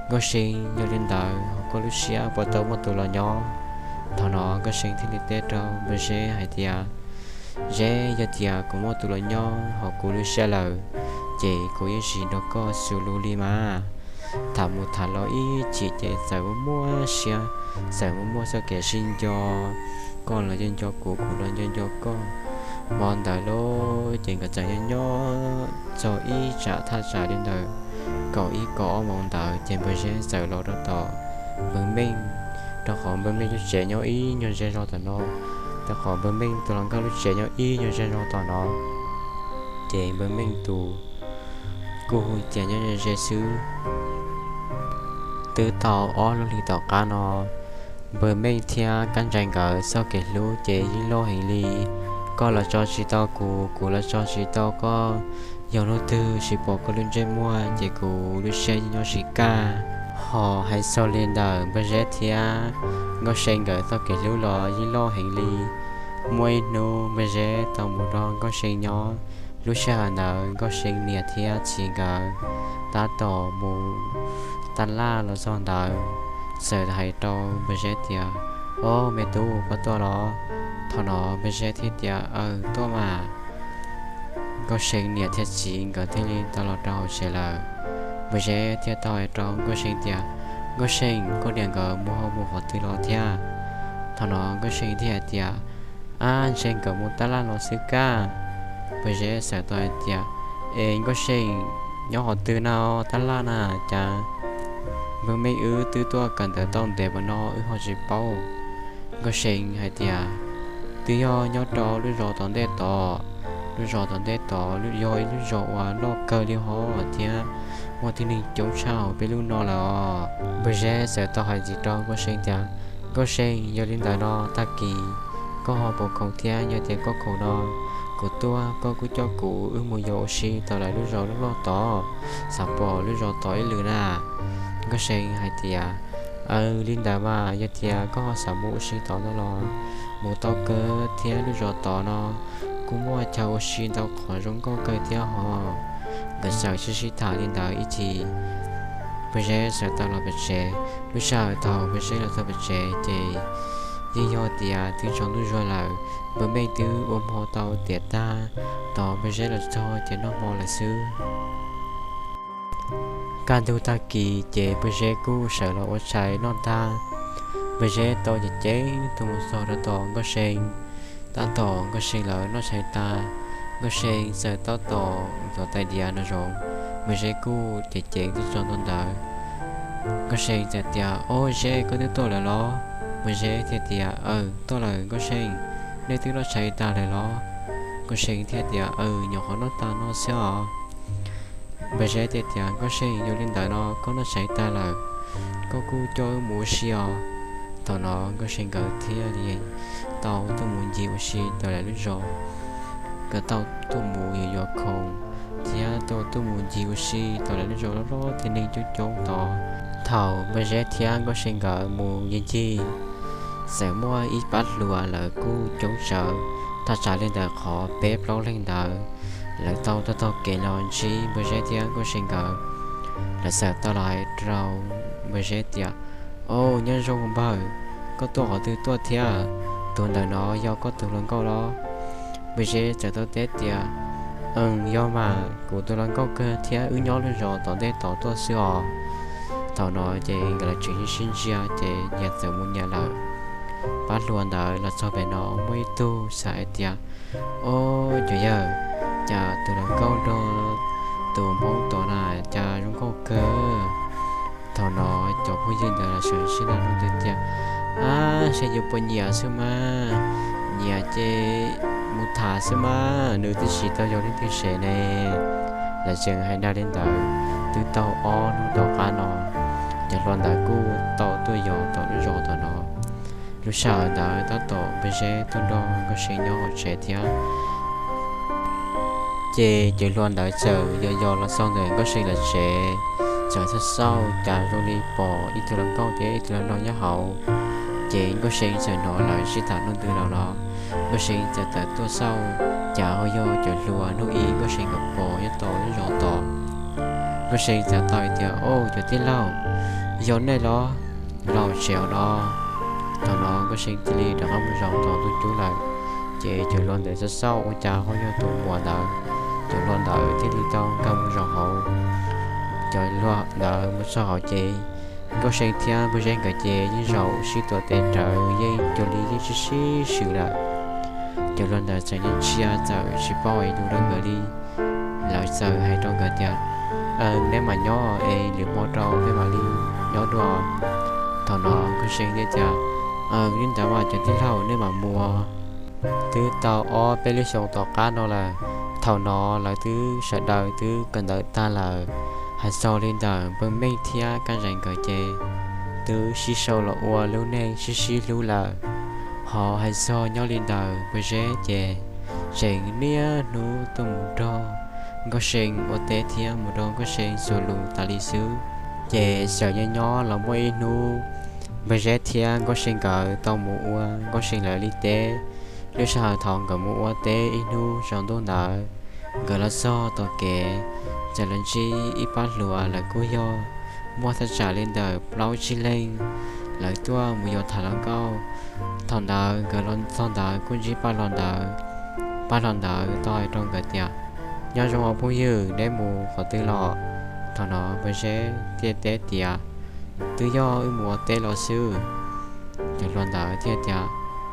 Nkauj See, yog li ntawd ho koj lub siab puas tau muaj tus los nyob? Thaum no Nkauj See thiaj li teb rau npawg Zeb hais tias, Zeb, yog tias kuv muaj tus los nyob hauv kuv lub siab lawm, ces kuv yeej tsis nrog koj xu lus li mas. Tham mus tham los ib chim ces txawm muaj muaj siab, txawm muaj muaj txoj kev sib nco, koj los nco nco kuv, kuv los nco nco koj. Hmo ntawd lauj ces nkawd txawm nyob nyob txog ib tsam thaj tsam li ntawd kaum ib kaum ob moos ntawd ces npawg Zeb txawm los rau tom npawg Meej, rau qhov npawg Meej lub tsev nyob ib nyuag ze zog tom no, rau qhov npawg Meej tus hluas nkauj lub tsev nyob ib nyuag ze zog tom no. Ces npawg Meej tus kuj hu tias nyob ze xwb. Twb tau ob lub hlis tom qab no, npawg Meej thiab Kab Nrais nkawd txoj kev hlub ces yeej loj heev li. Koj los tso tsis tau kuv, kuv los tso tsis tau koj. Yog hnub twg tsis pom koj lub ntsej muag ces kuv lub siab yeej nyob tsis kaj. Ho hais txog li ntawm npawg Zeb thiab Nkauj See nkawd txoj kev hlub los yeej loj heev li. Muaj ib hnub npawg Zeb tau mus nrog Nkauj See nyob. Lub sij hawm ntawd Nkauj See niam thiab txiv nkawd tab tom mus taj laj los txog ntawd, txawm hais rau npawg Zeb tias, Ob, me tub, koj tuaj los? Thaum no npawg Zeb thiaj tias, Aw, tuaj mas. Nkauj See niam thiab txiv nkawd thiaj li tau los rau hauv tsev lawm. Npawg Zeb thiaj tau hais rau Nkauj See tias, Nkauj See, koj niam nkawd mus ho mus qhov twg los thiab? Thaum no Nkauj See thiaj hais tias, Ab, ntshe nkawd mus taj laj los xwb kab. Npawg Zeb txawm tau hais tias, Es Nkauj See, nyob qhov twg na, taj laj na? Cas npawg Meej wb twb tuaj kawm ntawv tau ntev npaum no wb ho tsis paub. Nkauj See hais tias, Twb yog nyob rau lub zos tom ntej tod. Lub zos tom ntej tod yog ib lub zos uas loj kawg li hov thiab muaj tib neeg coob tshaj hauv peb lub no lawm os. Npawg Zeb txawm tau hais ntxiv rau Nkauj See tias, Nkauj See, yog li ntawd no tag kis koj ho puas khoom thiab? Yog tias koj khoom no kuv tuaj, koj kuj coj kuv wb mus yos ua si tom lawv lub zos loj loj tod, xav pom lub zos tod ib lwm na. Nkauj See hais tias, Aw, li ntawd mas yog tias koj ho xav mus ua si tod no los mus tau kawg thiab, lub zos tod no kuj muaj chaw ua si ntau qhov zoo nkauj kawg thiab hos. Nkawd txawm sib sib tham li ntawd ib chim, npawg Zeb txawm tau los pem tsev. Lub sij hawm thaum npawg Zeb los txog pem tsev ces yeej yog tias twb tsaus ntuj zuag lawm. Npawg Meej twb ua hmo tau tiav tag, tos npawg Zeb los txog ces noj hmo lawm xwb. Kaj ntug tag kis ces npawg Zeb kuj sawv los ua tshais noj tag, npawg Zeb tau ceev ceev tuaj mus txog rau tom Nkauj See. Tab tom Nkauj See lawv noj tshais tag, Nkauj See txawm tab tom ntxuav tais diav no zoov, npawg Zeb kuj ceev ceev tuaj txog ntua ntawd. Nkauj See txawm tias, Ob, Zeb, koj twb tuaj lawm los? Npawg Zeb thiaj tias, Aw, tuaj lawm Nkauj See, nej twb noj tshais tag lawm los? Nkauj See thiaj tias, Aws, nyuam qhuav noj tag no xwb os. Npawg Zeb thiaj tias, Nkauj See, yog li ntawd no koj noj tshaib tag lawm, koj kuj coj wb mus ua si os. Thaum no Nkauj See nkawd thiaj li tau tuaj mus ncig ua si rau lawv lub zos. Nkawd tau tuaj mus yuav yuav khoom thiab tau tuaj mus ncig ua si rau lawv lub zos loj loj thiab neeg coob coob tod. Thaum Npawg Zeb thiab Nkauj See nkawd mus ncig ncig, txawm muaj ib pab hluas lawv kuj coob tsawv, thaj tsam li ntawm qhov peb plaub leeg ntawd. Lawv tau taug taug kev los ntsib Npawg Zeb thiab Nkauj See nkawd. Lawv txawm tau los hais rau Npawg Zeb tias, Au, nyob zoo npawg, koj tuaj qhov twg tuaj thiab? Tus ntawm no yog koj tus hluas nkauj los? Npawg Zeb txawm tau teb tias, Aws, yog mas, kuv tus hluas nkauj kawg thiab, wb nyob lub zos tom ntej tod tuaj xwb os. Thaum no ces nkawd los tseem sib ntsia ces nyias txawm mus nyias lawm. Pab hluas ntawd los txog pem no muaj ib tug txawm hais tias, Au, cov yawg, cas tus hluas nkauj nrog tus hmoob tod na cas zoo nkauj kawg. Thaum no cov phooj ywg ntawd los sawv sib nug ntws tias, Ab, saib yuav puas nyiam xwb mas, nyiam ces mus tham xwb mas, nws twb tsis tau yog leej twg sev ne. Lawv tseem hais dag li ntawd, twb tau ob hnub tom qab no, cov hluas ntawd kuj tau tuaj yos tom lub zos tom no. Lub sij hawm ntawd tab tom Npawg Zeb tuaj nrog Nkauj See nyob hauv tsev thiab. Ces cov hluas ntawd txawm yos yos los txog ntawm Nkauj See lawv tsev, txawm xauj xauj cas zoo li pom ib tug hluas nkauj thiab ib tug hluas nraug nyob hauv. Ces Nkauj See txawm hnov lawv sib tham hnub ntws los los, Nkauj See txawm tawm tuaj xauj cas ho yog cov hluas hnub ib Nkauj See nkawd pom nyob tom lub zos tod. Nkauj See txawm tau hais tias, Au, cov tij laug, yog nej los? Los tsev os no. Thaum no Nkauj See thiaj li rov qab mus zaum tom ntug cub lawm. Ces cov hluas ntawd xauj xauj ua cas ho yog tus muam ntawd. Cov hluas ntawd thiaj li tau nkag mus zaum hauv. Cov hluas ntawd mus txog hauv ces Nkauj See thiab Npawg Zeb nkawd ces yeej zaum sib tuav tes rawv yeej cuag li yeej sib sib swm lawm. Cov hluas ntawd txawm yeej ntshai txawm tsis paub hais lus rau nkawd li. Lawv txawm hais rau nkawd tias, Neb mam nyob es lwm hmo rau peb mam li nyob dua. Thaum no Nkauj See thiaj tias, Li ntawd mas cov tij laug, nej mam mus. Twb tau ob peb lub xyoos tom qab no lawm. Thaum no lawv twb sawv daws twb kawm ntawv tag lawm. Hais txog li ntawm Npawg Meej thiab Kab Zais nkawd ces twb sib sau los ua lub neej sib sib hlub lawm. Ho hais txog nyob li ntawm Npawg Zeb ces tseem niaj hnub tuaj mus nrog Nkauj See ua teb thiab mus nrog Nkauj See txuas lus tas li xwb. Ces txawm nyob nyob los muaj ib hnub, Npawg Zeb thiab Nkauj See nkawd tau mus ua Nkauj See lawv li teb. Lub sij hawm thaum nkawd mus ua teb ib hnub tsaus ntuj ntawd, nkawd los txog tom kev, txawm los ntsib ib pab hluas lawv kuj yog muaj thaj tsam li ntawm plaub tsib leeg, lawv tuaj mus yos tham hluas nkauj. Thaum ntawd nkawd los txog ntawd kuj ntsib pab hluas ntawd. Pab hluas ntawd tau hais rau nkawd tias, Nyob zoo os phooj ywg, neb mus qhov twg los? Thaum no Npawg Zeb thiaj teb tias, Twb yog wb mus ua teb los xwb. Cov hluas ntawd thiaj tias,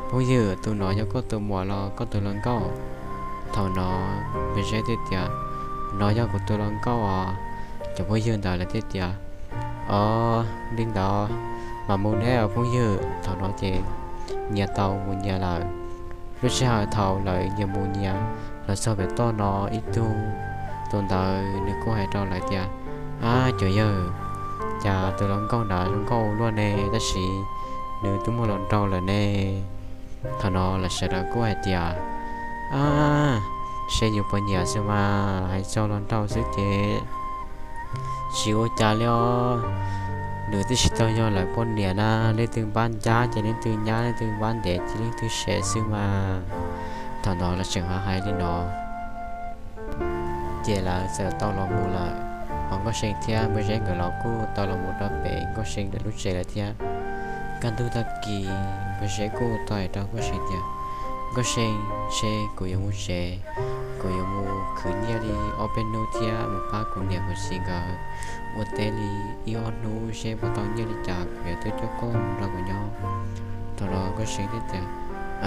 Phooj ywg, tus no yog koj tus muam los koj tus hluas nkauj? Thaum no Npawg Zeb thiaj tias, No yog kuv tus hluas nkauj os. Cov phooj ywg ntawd lawv thiaj tias, Os, li ntawd mas mus neb os phooj ywg. Thaum no ces nyias tau mus nyias lawm. Lub sij hawm thaum lawv nyias mus nyias los txog pem toj no ib tug, tus ntawd nws kuj hais rau lawv tias, Ab cov yawg, cas tus hluas nkauj ntawd zoo nkauj ua luaj ne, tab sis nws twb muaj hluas nraug lawm ne. Thaum no lawv sawv daws kuj hais tias, Ab, saib yuav puas nyiam xwb mas, hais txog hluas nraug xwb ces tsis ua cas li os. Nws twb tsis tau yog lawv poj niam na, leej twg npab ncab ces leej twg nyab, leej twg npab ntev ces leej twg sev xwb mas. Thaum no lawv tseem hais li no ces lawv txawm tau los mus lawm. Hos Nkauj See thiab Npawg Zeb nkawd los kuj tau los mus rau pem Nkauj See lawv lub tsev lawm thiab. Kaj ntug tag kis Npawg Zeb kuj tau hais rau Nkauj See tias, Nkauj See, ntshe kuv yuav mus tsev, kuv yuav mus khwv nyiaj li ob peb hnub thiab mus pab kuv niam kuv txiv nkawd ua teb li ib ob hnub seb puas tau nyiaj li cas kuv yuav tuaj coj koj mus nrog kuv nyob. Thaum no Nkauj See thiaj tias,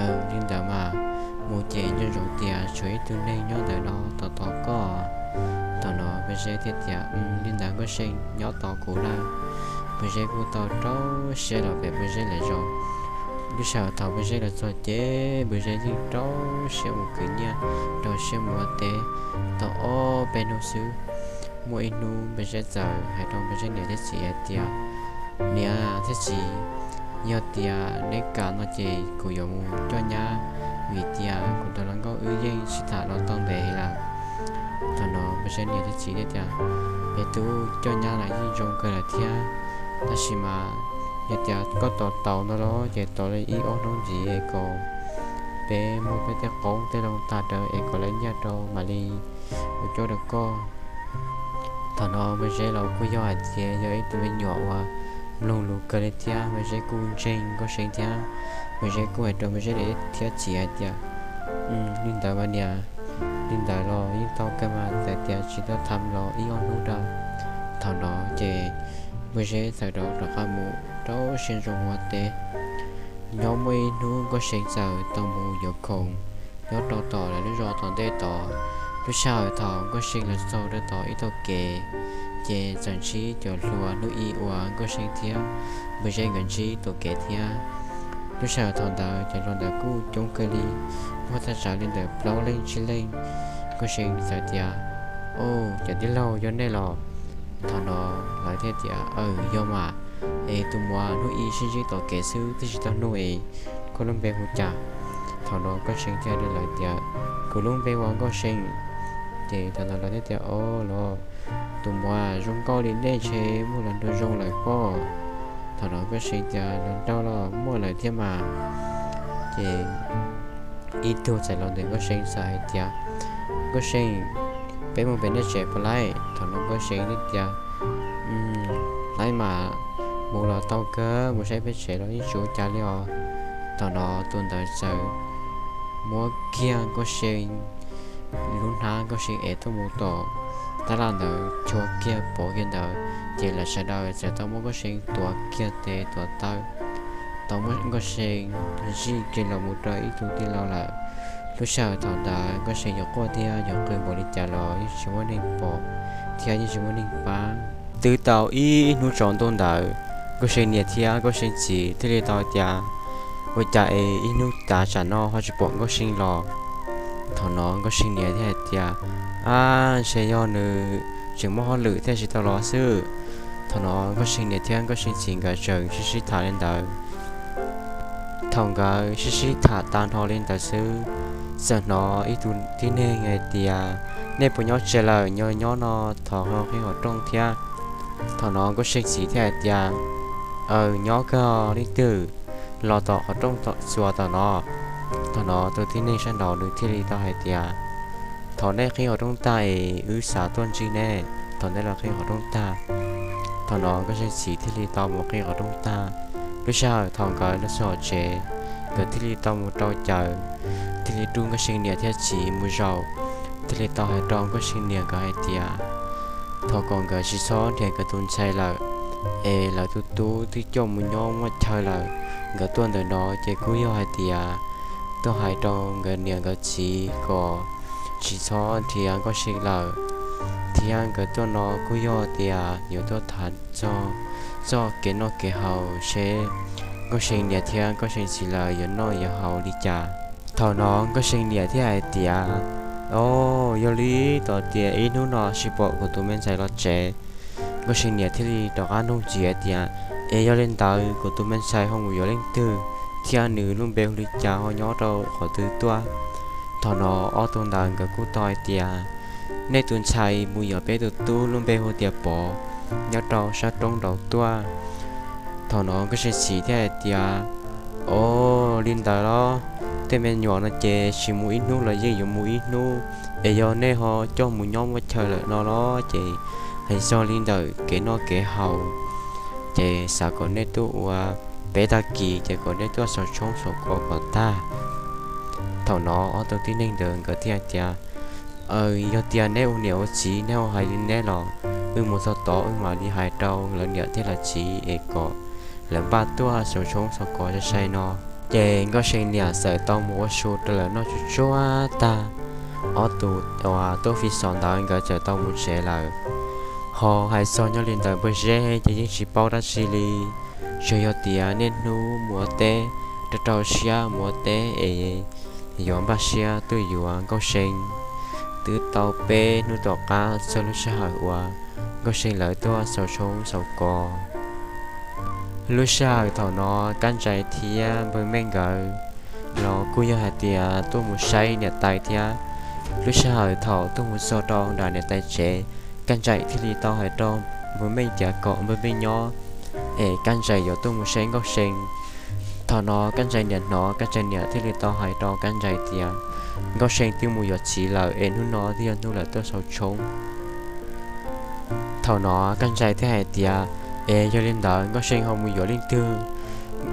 Aws, li ntawd mas, mus ces nco ntsoov tias tshuav ib tug neeg nyob ntawm no tos tos koj. Thaum no Npawg Zeb thiaj tias, Li ntawd Nkauj See nyob tos kuv lawm. Npawg Zeb kuj tau rau siab los pem Npawg Zeb lawv zos. Lub sij hawm thaum Npawg Zeb los txog ces Npawg Zeb yeej rau siab mus khwv nyiaj, rau siab mus ua teb tau ob peb hnub xwb. Muaj ib hnub Npawg Zeb txawm hais rau Npawg Zeb niam thiab txiv hais tias, Niam thiab txiv, yog tias neb kam no ces kuv yuav mus coj nyab, vim tias kuv tus hluas nkauj wb yeej sib tham los tau ntev lawm. Thaum no Npawg Zeb niam thiab txiv thiaj tias, Peb twb coj nyab los yeej zoo kawg lawm thiab, tab sis mas yog tias koj tos tau no los ces tos li ib ob hnub ntxiv es kom peb muab peb tej qoob tej loo tag rau es kom lawv nyiaj rau mam li mus coj rau koj. Thaum no Npawg Zeb los kuj yog hais tias yog ib tug me nyuam uas mloog lus kawg li thiab, Npawg Zeb kuj ntseeg Nkauj See thiab. Npawg Zeb kuj hais rau Npawg Zeb niam thiab txiv hais tias, Li ntawd mas niam, li ntawd los yeej tau kawg mas, txawm tias tsis tau tham los ib ob hnub rau. Thaum no ces Npawg Zeb txawm rov rov qab mus rau siab ntso ua teb. Nyob muaj ib hnub Nkauj See txawm tau mus yuav khoom nyob rau tom lawv lub zos tom ntej tod. Lub sij hawm thaum Nkauj See los txog rau tom ib tog kev, ces txawm ntsib cov hluas hnub i uas Nkauj See thiab Npawg Zeb nkawd ntsib tom kev thiab. Lub sij hawm thaum ntawd cov hluas ntawd kuj coob kawg li, muaj thaj tsam li ntawm plaub leej tsib leej. Nkauj See txawm tias, Au, cov tij laug yog nej los? Thaum no lawv thiaj tias, Aw, yog mas, es tus muam hnub i sib ntsib tom kev xwb twb tsis tau nug es koj lub npe hu cas? Thaum no Nkauj See thiaj hais rau lawv tias, Kuv lub npe hu ua Nkauj See. Ces thaum ntawd lawv thiaj tias, Au los, tus muam zoo nkauj li nej ntshe muaj hluas nraug zoo lawm pob? Thaum no Nkauj See tias, Hluas nraug los muaj lawm thiab mas. Ces ib tug txawm los ntawm Nkauj See txawm hais tias, Nkauj See, peb mus pem nej tsev puas laib? Thaum no Nkauj See thiaj tias, Laib mas, mus los tau kawg, mus saib peb tsev los yeej tsis ua cas li os. Thaum no tus ntawd txawm muab kiag Nkauj See lub hnab, Nkauj See ev tuaj mus tom tab laj ntawd, chua kiag pov kiag ntawd, ces lawv sawv daws txawm tau muab Nkauj See tuav kiag tes tuav taw, tau muab Nkauj See zij kiag los mus rau ib tug tij laug lawm. Lub sij hawm thaum ntawd Nkauj See yuav quaj thiab yuav qw npaum li cas los yeej tsis muaj neeg pom thiab yeej tsis muaj neeg pab. Twb tau ib hnub tsaus ntuj ntawd, Nkauj See niam thiab Nkauj See txiv thiaj li tau tias, Ua cas es ib hnub tav tsam no ho tsis pom Nkauj See los? Thaum no Nkauj See niam thiaj hais tias, Ab, ntshe yog nws tseem muaj hauj lwm thiaj tsis tau los xwb. Thaum no Nkauj See niam thiab Nkauj See txiv nkawd tseem sib sib tham li ntawd. Thaum nkawd sib sib tham tag nrho li ntawd xwb, txawm hnov ib tug tib neeg hais tias, Nej puas nyob tsev lawm? Nyob nyob no, thov ho qhib qhov rooj thiab. Thaum no Nkauj See txiv thiaj hais tias, Aw, nyob kawg, leej twg los tom qhov rooj txuas tom no? Thaum no tus tib neeg sab nraud nws thiaj li tau hais tias, Thov nej qhib qhov rooj tag es wb xav tuaj ntsib nej, thov nej los qhib qhov rooj tag. Thaum no Nkauj See txiv thiaj li tau mus qhib qhov rooj tag. Lub sij hawm thaum nkawd los txog tsev, nkawd thiaj li tau mus rau caws, thiaj li rub Nkauj See niam thiab txiv mus zaum, thiaj li tau hais rau Nkauj See niam nkawd hais tias, Thov kom nkawd tsis txhob nrhiav nkawd tus ntxhais lawm, es lawv tus tub twb coj mus nyob muaj chaw lawm. Nkawd tuaj ntawm no ces kuj yog hais tias tuaj hais rau nkawd niam nkawd txiv kom tsis txhob nrhiav Nkauj See lawm, thiab nkawd tuaj no kuj yog tias yuav tuaj tham txog txoj kev noj kev haus seb Nkauj See niam thiab Nkauj See txiv lawv yuav noj yuav haus li cas. Thaum no Nkauj See niam thiaj hais tias, Au, yog li, tau tias ib hnub no tsis pom kuv tus me ntxhais los tsev. Nkauj See niam thiaj li rov qab nug ntxiv hais tias, Es yog li ntawd kuv tus me ntxhais ho mus yuav leej twg, thiab nws lub npe hu li cas ho nyob rau qhov twg tuaj? Thaum no ob tug ntawd nkawd kuj tau hais tias, Nej tus ntxhais mus yuav peb tus tub lub npe hu tias Pov, nyob rau sab roob nraud tuaj. Thaum no Nkauj See txiv thiaj hais tias, Au, li ntawd los, tej me nyuam no ces tsis mus ib hnub los yeej yuav mus ib hnub, es yog nej ho coj mus nyob muaj chaw lawm no los ces hais txog li ntawm kev noj kev haus ces xav kom nej tuaj ua peb tag kis ces kom nej tuaj xaus tshoob xaus kos kom tag. Thaum no ob tug tib neeg ntawd nkawd thiaj hais tias, Aw, yog tias neb ua niam ua txiv neb ho hais li neb los, wb mus txog tod wb mam li hais rau lawv niam thiab lawv txiv es kom lawv npaj tuaj xaus tshoob xaus kos sai sai no. Ces Nkauj See niam txawm tau mus ua su rau lawv noj tsuj tsuag tag, ob tug uas tuaj fi xov ntawd nkawd txawm tau mus tsev lawm. Ho hais txog nyob li ntawm Npawg Zeb ces yeej tsis paub dab tsi li, tsuas yog tias niaj hnub mus ua teb, rau rau siab mus ua teb es yuav npaj siab tuaj yuav Nkauj See. Twb tau peb hnub tom qab txog lub sij hawm uas Nkauj See lawv tuaj xaus tshoob xaus kos. Lub sij hawm thaum no Kab Ntsais thiab Npawg Meej nkawd los kuj yog hais tias tuaj mus saib niam tais thiab. Lub sij hawm thaum tuaj mus txog rau nram niam tais tsev, Kab Ntsais thiaj li tau hais rau Npawg Meej tias kom Npawg Meej nyob es Kab Ntsais yuav tuaj mus saib Nkauj See. Thaum no Kab Ntsais niam hnov, Kab Ntsais niam thiaj li tau hais rau Kab Ntsais tias Nkauj See twb mus yuav txiv lawm es hnub no twb yog hnub lawv tuaj xaus tshoob. Thaum no Kab Ntsais thiaj hais tias, es yog li ntawd Nkauj See ho mus yuav leej twg?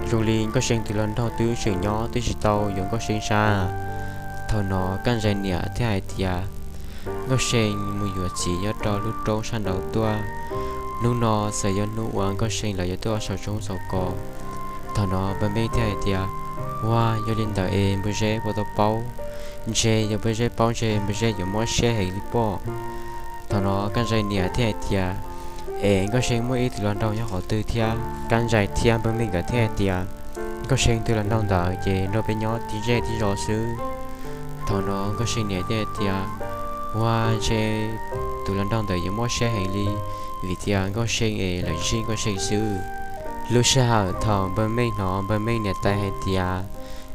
Zoo li Nkauj See tus hluas nraug twb tseem nyob twb tsis tau yuav Nkauj See sab. Thaum no Kab Ntsais niam thiaj hais tias, Nkauj See mus yuav txiv nyob rau lub roob sab nraud tuaj. Hnub no txawm yog hnub uas Nkauj See lawv yuav tuaj xaus tshoob xaus kos. Thaum no Npawg Meej thiaj hais tias, ua, yog li ntawd es Npawg Zeb puas tau paub? Ntshe yog Npawg Zeb paub ntshe Npawg Zeb yuav mob siab heev li pob. Thaum no Kab Ntsais niam thiaj hais tias, es Nkauj See muaj ib tug hluas nraug nyob qhov twg thiab? Kab Ntsais thiab Npawg Meej nkawd thiaj hais tias, Nkauj See tus hluas nraug ntawd ces nrog peb nyob tib zej tib zos xwb. Thaum no Nkauj See niam thiaj hais tias, ua, ntshe tus hluas nraug ntawd yuav mob siab heev li, vim tias Nkauj See es lawv zij Nkauj See xwb. Lub sij hawm thaum Npawg Meej hnov Npawg Meej niam tais hais tias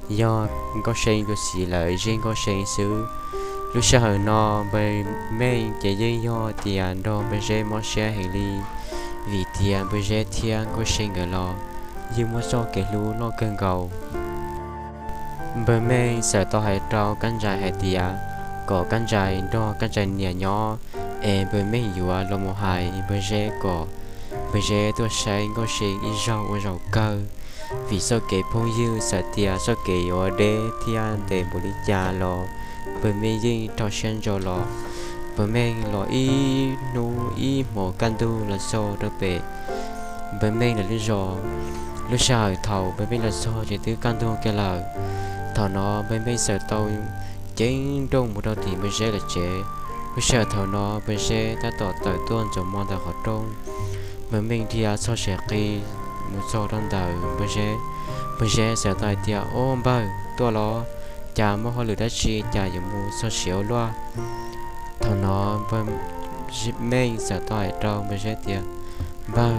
yog Nkauj See tus txiv lawv zij Nkauj See xwb, lub sij hawm no Npawg Meej ces yeej yog tias nrog Npawg Zeb mob siab heev li, vim tias Npawg Zeb thiab Nkauj See nkawd los yeej muaj txoj kev hlub loj kawg nkaus. Npawg Meej txawm tau hais rau Kab Ntsais hais tias kom Kab Ntsais nrog Kab Ntsais niam nyob, es Npawg Meej yuav los mus hais Npawg Zeb kom Npawg Zeb tuaj saib Nkauj See ib zaug ua zaum kawg, vim txoj kev phooj ywg txawm tias txoj kev yuav deb thiab ntev npaum li cas los Npawg Meej yeej rau siab ntso los. Npawg Meej los ib hnub ib hmos kaj ntug los txog rau pem Npawg Meej lawv lub zos. Lub sij hawm thaum Npawg Meej los txog ces twb kaj ntug kiag lawm. Thaum no Npawg Meej txawm tau ceeb nrooj mus rau tim Npawg Zeb lawv tsev. Lub sij hawm thaum no Npawg Zeb tab tom tawm tuaj ntxuav mov ntawm qhov rooj. Npawg Meej dhia txog siav qi mus txog rau ntawm Npawg Zeb. Npawg Zeb txawm tau hais tias, ob npawg, tuaj los? Cas muaj hauj lwm dab tsi cas yuav mus txog siav ua luaj? Thaum no Npawg Meej txawm tau hais rau Npawg Zeb tias, npawg,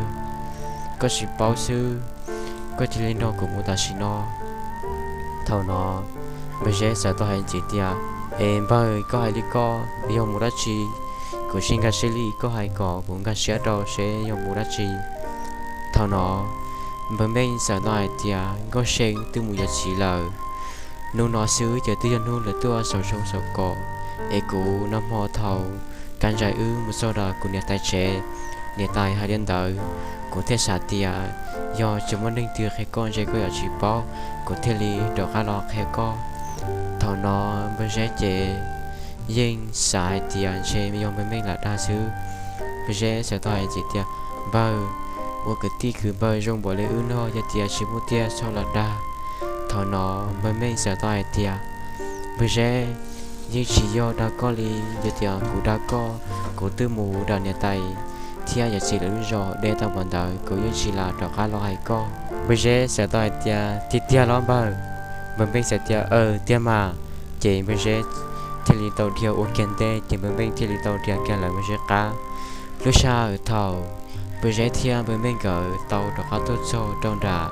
koj tsis paub xwb, koj cia li nrog kuv mus tam sim no. Thaum no Npawg Zeb txawm tau hais ntxiv tias, es npawg, koj hais li koj yog mus dab tsi? Kuv sib nkag siab li, koj hais kom kuv nkag siab rau seb yog mus dab tsi. Thaum no Npawg Meej txawm tau hais tias, Nkauj See twb mus yuav txiv lawm. Hnub no xwb ces twb yog hnub lawv tuaj xaus zoo xaus kom, es kuv nag hmo thaum Kab Ntsais wb mus txog rau kuv niam tais tsev, niam tais hais li ntawd, kuv thiaj xav tias yog tsis muaj neeg twg qhia koj ntshe koj yuav tsis paub, kuv thiaj li rov qab los qhia koj. Thaum no Npawg Zeb ces yeej xav hais tias ntshe yog Npawg Meej lam dag xwb. Npawg Zeb txawm tau hais ntxiv tias, npawg, ua kwv tij kwv npawg zoo npaum li wb no yog tias tsis muaj tiag txhob los dag. Thaum no Npawg Meej txawm tau hais tias, Npawg Zeb, yeej tsis yog dag koj li, yog tias kuv dag koj, kuv twb mus nram niam tais thiab yawm txiv lawv lub zos deb tau npaum ntawd kuv yeej tsis lam rov qab los hais koj. Npawg Zeb txawm tau hais tias, tiag tiag los npawg? Npawg Meej txawm tias, aws, tiag mas. Ces Npawg Zeb thiaj li tau dhia ua kiag ntej, ces Npawg Meej thiaj li tau dhia kiag lawv Npawg Zeb qab. Lub sij hawm thaum Npawg Zeb thiab Npawg Meej nkawd tau rov qab tuaj txog rau nram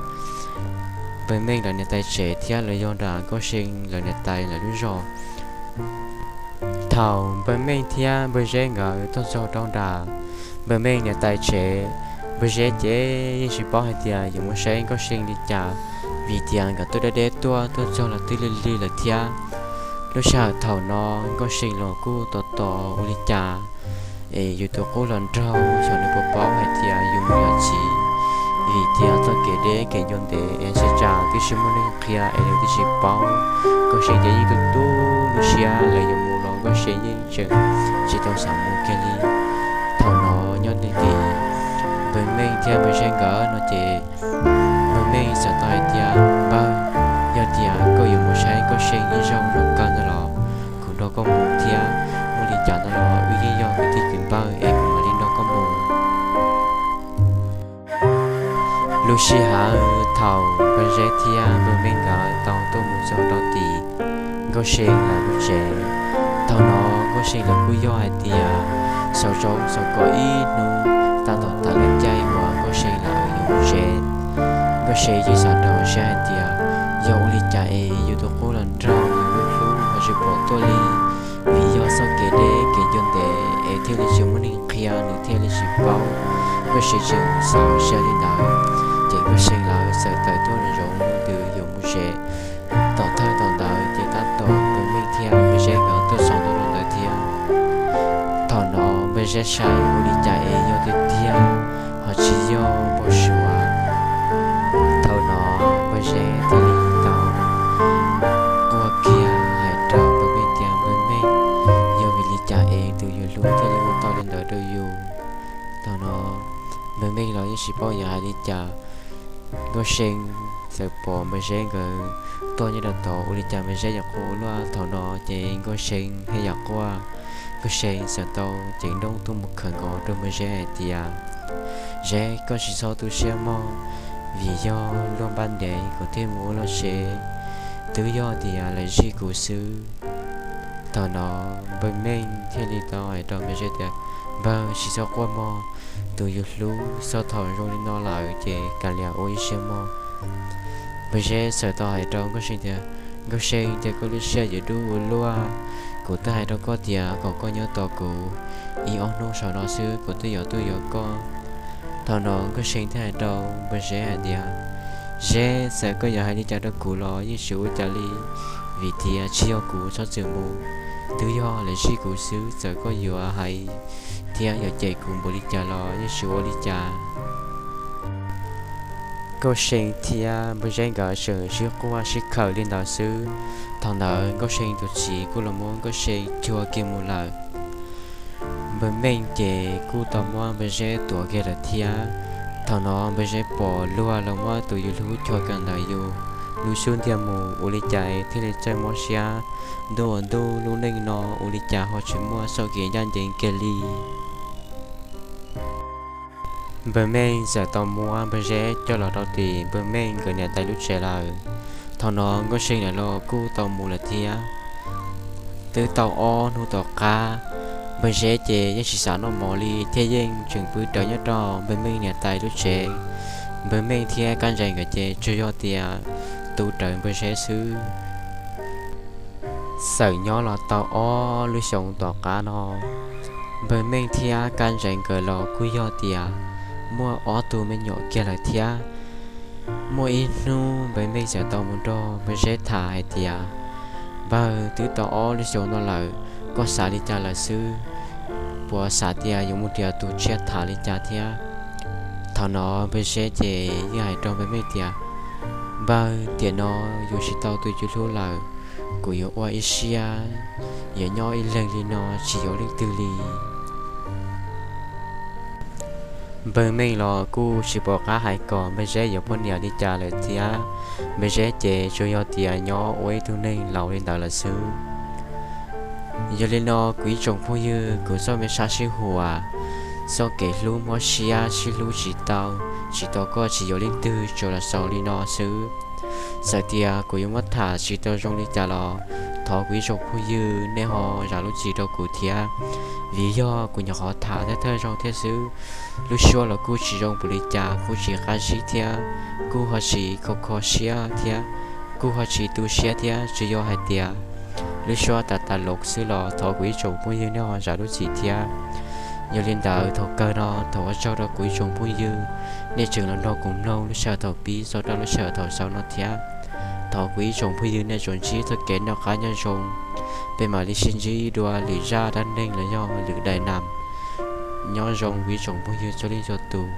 Npawg Meej lawv niam tais tsev thiab los yog nram Nkauj See lawv niam tais lawv lub zos, thaum Npawg Meej thiab Npawg Zeb nkawd tuaj txog rau nram Npawg Meej niam tais tsev, Npawg Zeb ces yeej tsis paub hais tias yuav mus saib Nkauj See li cas, vim tias nkawd tuaj deb deb tuaj, tuaj txog los twb lig lig lawm thiab. Lub sij hawm thaum no Nkauj See los kuj tos tos ua li cas es yus tus qub hluas nraug xyov nws puas paub hais tias yus mus yuav txiv, vim tias txoj kev deb kev ncua ntev es ntshai tsam twb tsis muaj neeg qhia es lawv twb tsis paub. Nkauj See ces yeej tu tu lub siab, lawv yuav mus los Nkauj See yeej tseem tsis tau xav mus kiag li. Thaum no nyob ntawm tim Npawg Meej thiab Npawg Zeb nkawd no ces Npawg Meej txawm tau hais tias, npawg, yog tias koj yuav mus saib Nkauj See ib zaug no kawg no los kuv nrog koj mus thiab, muaj li cas no los wb yeej yog kwv tij kwv npawg es kuv mam li nrog koj mus. Lub sij hawm Thaum Npawg Zeb thiab Npawg Meej nkawd tau tuaj mus txog rau tim Nkauj See lawv lub tsev, thaum no Nkauj See lawv kuj yog hais tias xaus zaub xaus kom ib hnub, tab tom tas lub caij uas Nkauj See lawv yuav mus tsev. Nkauj See yeej xav rau siab hais tias yog ua li cas es yus tus qub los nrog yus lub hlub ho tsis pom tuaj li, vim yog txoj kev deb kev ncua ntev es thiaj li tsis muaj neeg qhia nws thiaj li tsis paub. Nkauj See tseem xav siab li ntawd, ces Nkauj See lawv txawm tawm tuaj zaum ntws yuav mus tsev. Tom thawj tom ntawd ces tab tom Npawg Meej thiab Npawg Zeb nkawd tuaj txog ntua rau ntawd thiab. Thaum no Npawg Zeb saib ua li cas es yog tiag tiag ho tsis yog npau suav. Thaum no Npawg Zeb thiaj li tau quaj kiag hais rau Npawg Meej tias, Npawg Meej, yog vim li cas es tus yus hlub thiaj li ua tau li ntawd rau yus? Thaum no Npawg Meej los yeej tsis paub yuav hais li cas. Nkauj See txawm pom Npawg Zeb nkawd tuaj nyob rau tod, ua li cas Npawg Zeb yuav quaj ua luaj. Thaum no ces Nkauj See thiaj yuav quaj. Nkauj See txawm tau ceev nrooj tuaj mus khawm nkaus rau Npawg Zeb hais tias, Zeb, koj tsis txhob tu siab mog, vim yog luag npaj ntev kuv thiaj mus ua luag tsev, twb yog tias lawv zij kuv xwb. Thaum no Npawg Meej thiaj li tau hais rau Npawg Zeb tias, Npawg, tsis txhob quaj mog, tus yus hlub txog thaum zoo li no lawm ces kav liam ua ib siab mog. Npawg Zeb txawm tau hais rau Nkauj See tias, Nkauj See, cas koj lub siab yuav dub ua luaj? Kuv twb hais rau koj tias kom koj nyob tos kuv ib ob hnub saum no xwb, kuv twb yuav tuaj yuav koj. Thaum no Nkauj See thiaj hais rau Npawg Zeb hais tias, Zeb, txawm koj yuav hais li cas rau kuv los yeej tsis ua cas li, vim tias tsis yog kuv txhob txwm mus, twb yog lawv zij kuv xwb. Txawm koj yuav hais thiab yuav cem kuv npaum li cas los yeej tsis ua li cas. Nkauj See thiab Npawg Zeb nkawd tseem sib quaj sib khawm li ntawd xwb. Thaum ntawd Nkauj See tus txiv kuj los muab Nkauj See cua kiag mus lawm. Npawg Meej ces kuj tau muab Npawg Zeb tuav kiag lawm thiab. Thaum no Npawg Zeb pom luag los muab tus yus hlub cua kawm ntawm yus lub xub ntiag mus, ua li cas thiaj li txawj mob siab ntuj ua ntuj, lub neej no ua li cas ho tsis muaj txoj kev ncaj ncees kiag li. Npawg Meej txawm tau muab Npawg Zeb coj los rau tim Npawg Meej nkawd niam tais lub tsev lawm. Thaum no Nkauj See lawv los kuj tau mus lawm thiab. Twb tau ob hnub tom qab, Npawg Zeb ces yeej tsis xav noj mov li thiab yeej tseem pw rawv nyob rau Npawg Meej niam tais lub tsev. Npawg Meej thiab Kab Ntsees nkawd ces tsuas yog tias tu rawv Npawg Zeb xwb. Txawm nyob los tau ob lub xyoos tom qab no, Npawg Meej thiab Kab Ntsees nkawd los kuj yog tias muaj ob tug me nyuam kiag lawm thiab. Muaj ib hnub Npawg Meej txawm tau mus nrog Npawg Zeb tham hais tias, Npawg, twb tau ob lub xyoos no lawm, koj xav li cas lawm xwb? Puas xav tias yuav mus nrhiav tus tshiab tham li cas thiab? Thaum no Npawg Zeb ces yeej hais rau Npawg Meej tias, Npawg, tiam no yus tsis tau tus yus hlub lawm, kuv yuav ua ib siab, yuav nyob ib leeg li no tsis yuav leej twg li. Npawg Meej los kuj tsis pom qab hais kom Npawg Zeb yuav poj niam li cas lawm thiab. Npawg Zeb ces tsuas yog tias nyob ua ib tug neeg laus li ntawd lawm xwb. Yog li no kuv ib tsoom phooj ywg, kuv txoj me sab sib huam, txoj kev hlub mob siab sib hlub tsis tau, tsis tos koj tsis yuav leej twg tsuas los xaus li no xwb. Txawm tias kuv yuav muab tham tsis tau zoo li cas los thov kuv ib tsoom phooj ywg nej ho zam lub txim rau kuv thiab, vim yog kuv nyuam qhuav tham thawj thawj zaug thiab xwb. Lub suab los kuj tsis zoo npaum li cas, kuj tsis qab zib thiab, kuj ho tsis kho kho siab thiab, kuj ho tsis tu siab thiab, tsuas yog hais tias lub suab tas tas los xwb los thov kuv ib tsoom phooj ywg nej ho zam lub txim thiab. Yog li ntawd thaum kawg no thov ua tsaug rau kuv ib tsoom phooj ywg, nej tseem los nrog kuv mloog lub sij hawm thaum pib txog rau lub sij hawm thaum xaus no thiab. Thov kuv ib tsoom phooj ywg nej tsuas ntsib txoj kev noj qab nyob zoo, peb mam li sib ntsib dua lwm zaj dab neeg los yog lwm daim nam. Nyob zoo kuv ib tsoom phooj ywg txhua leej txhua tus.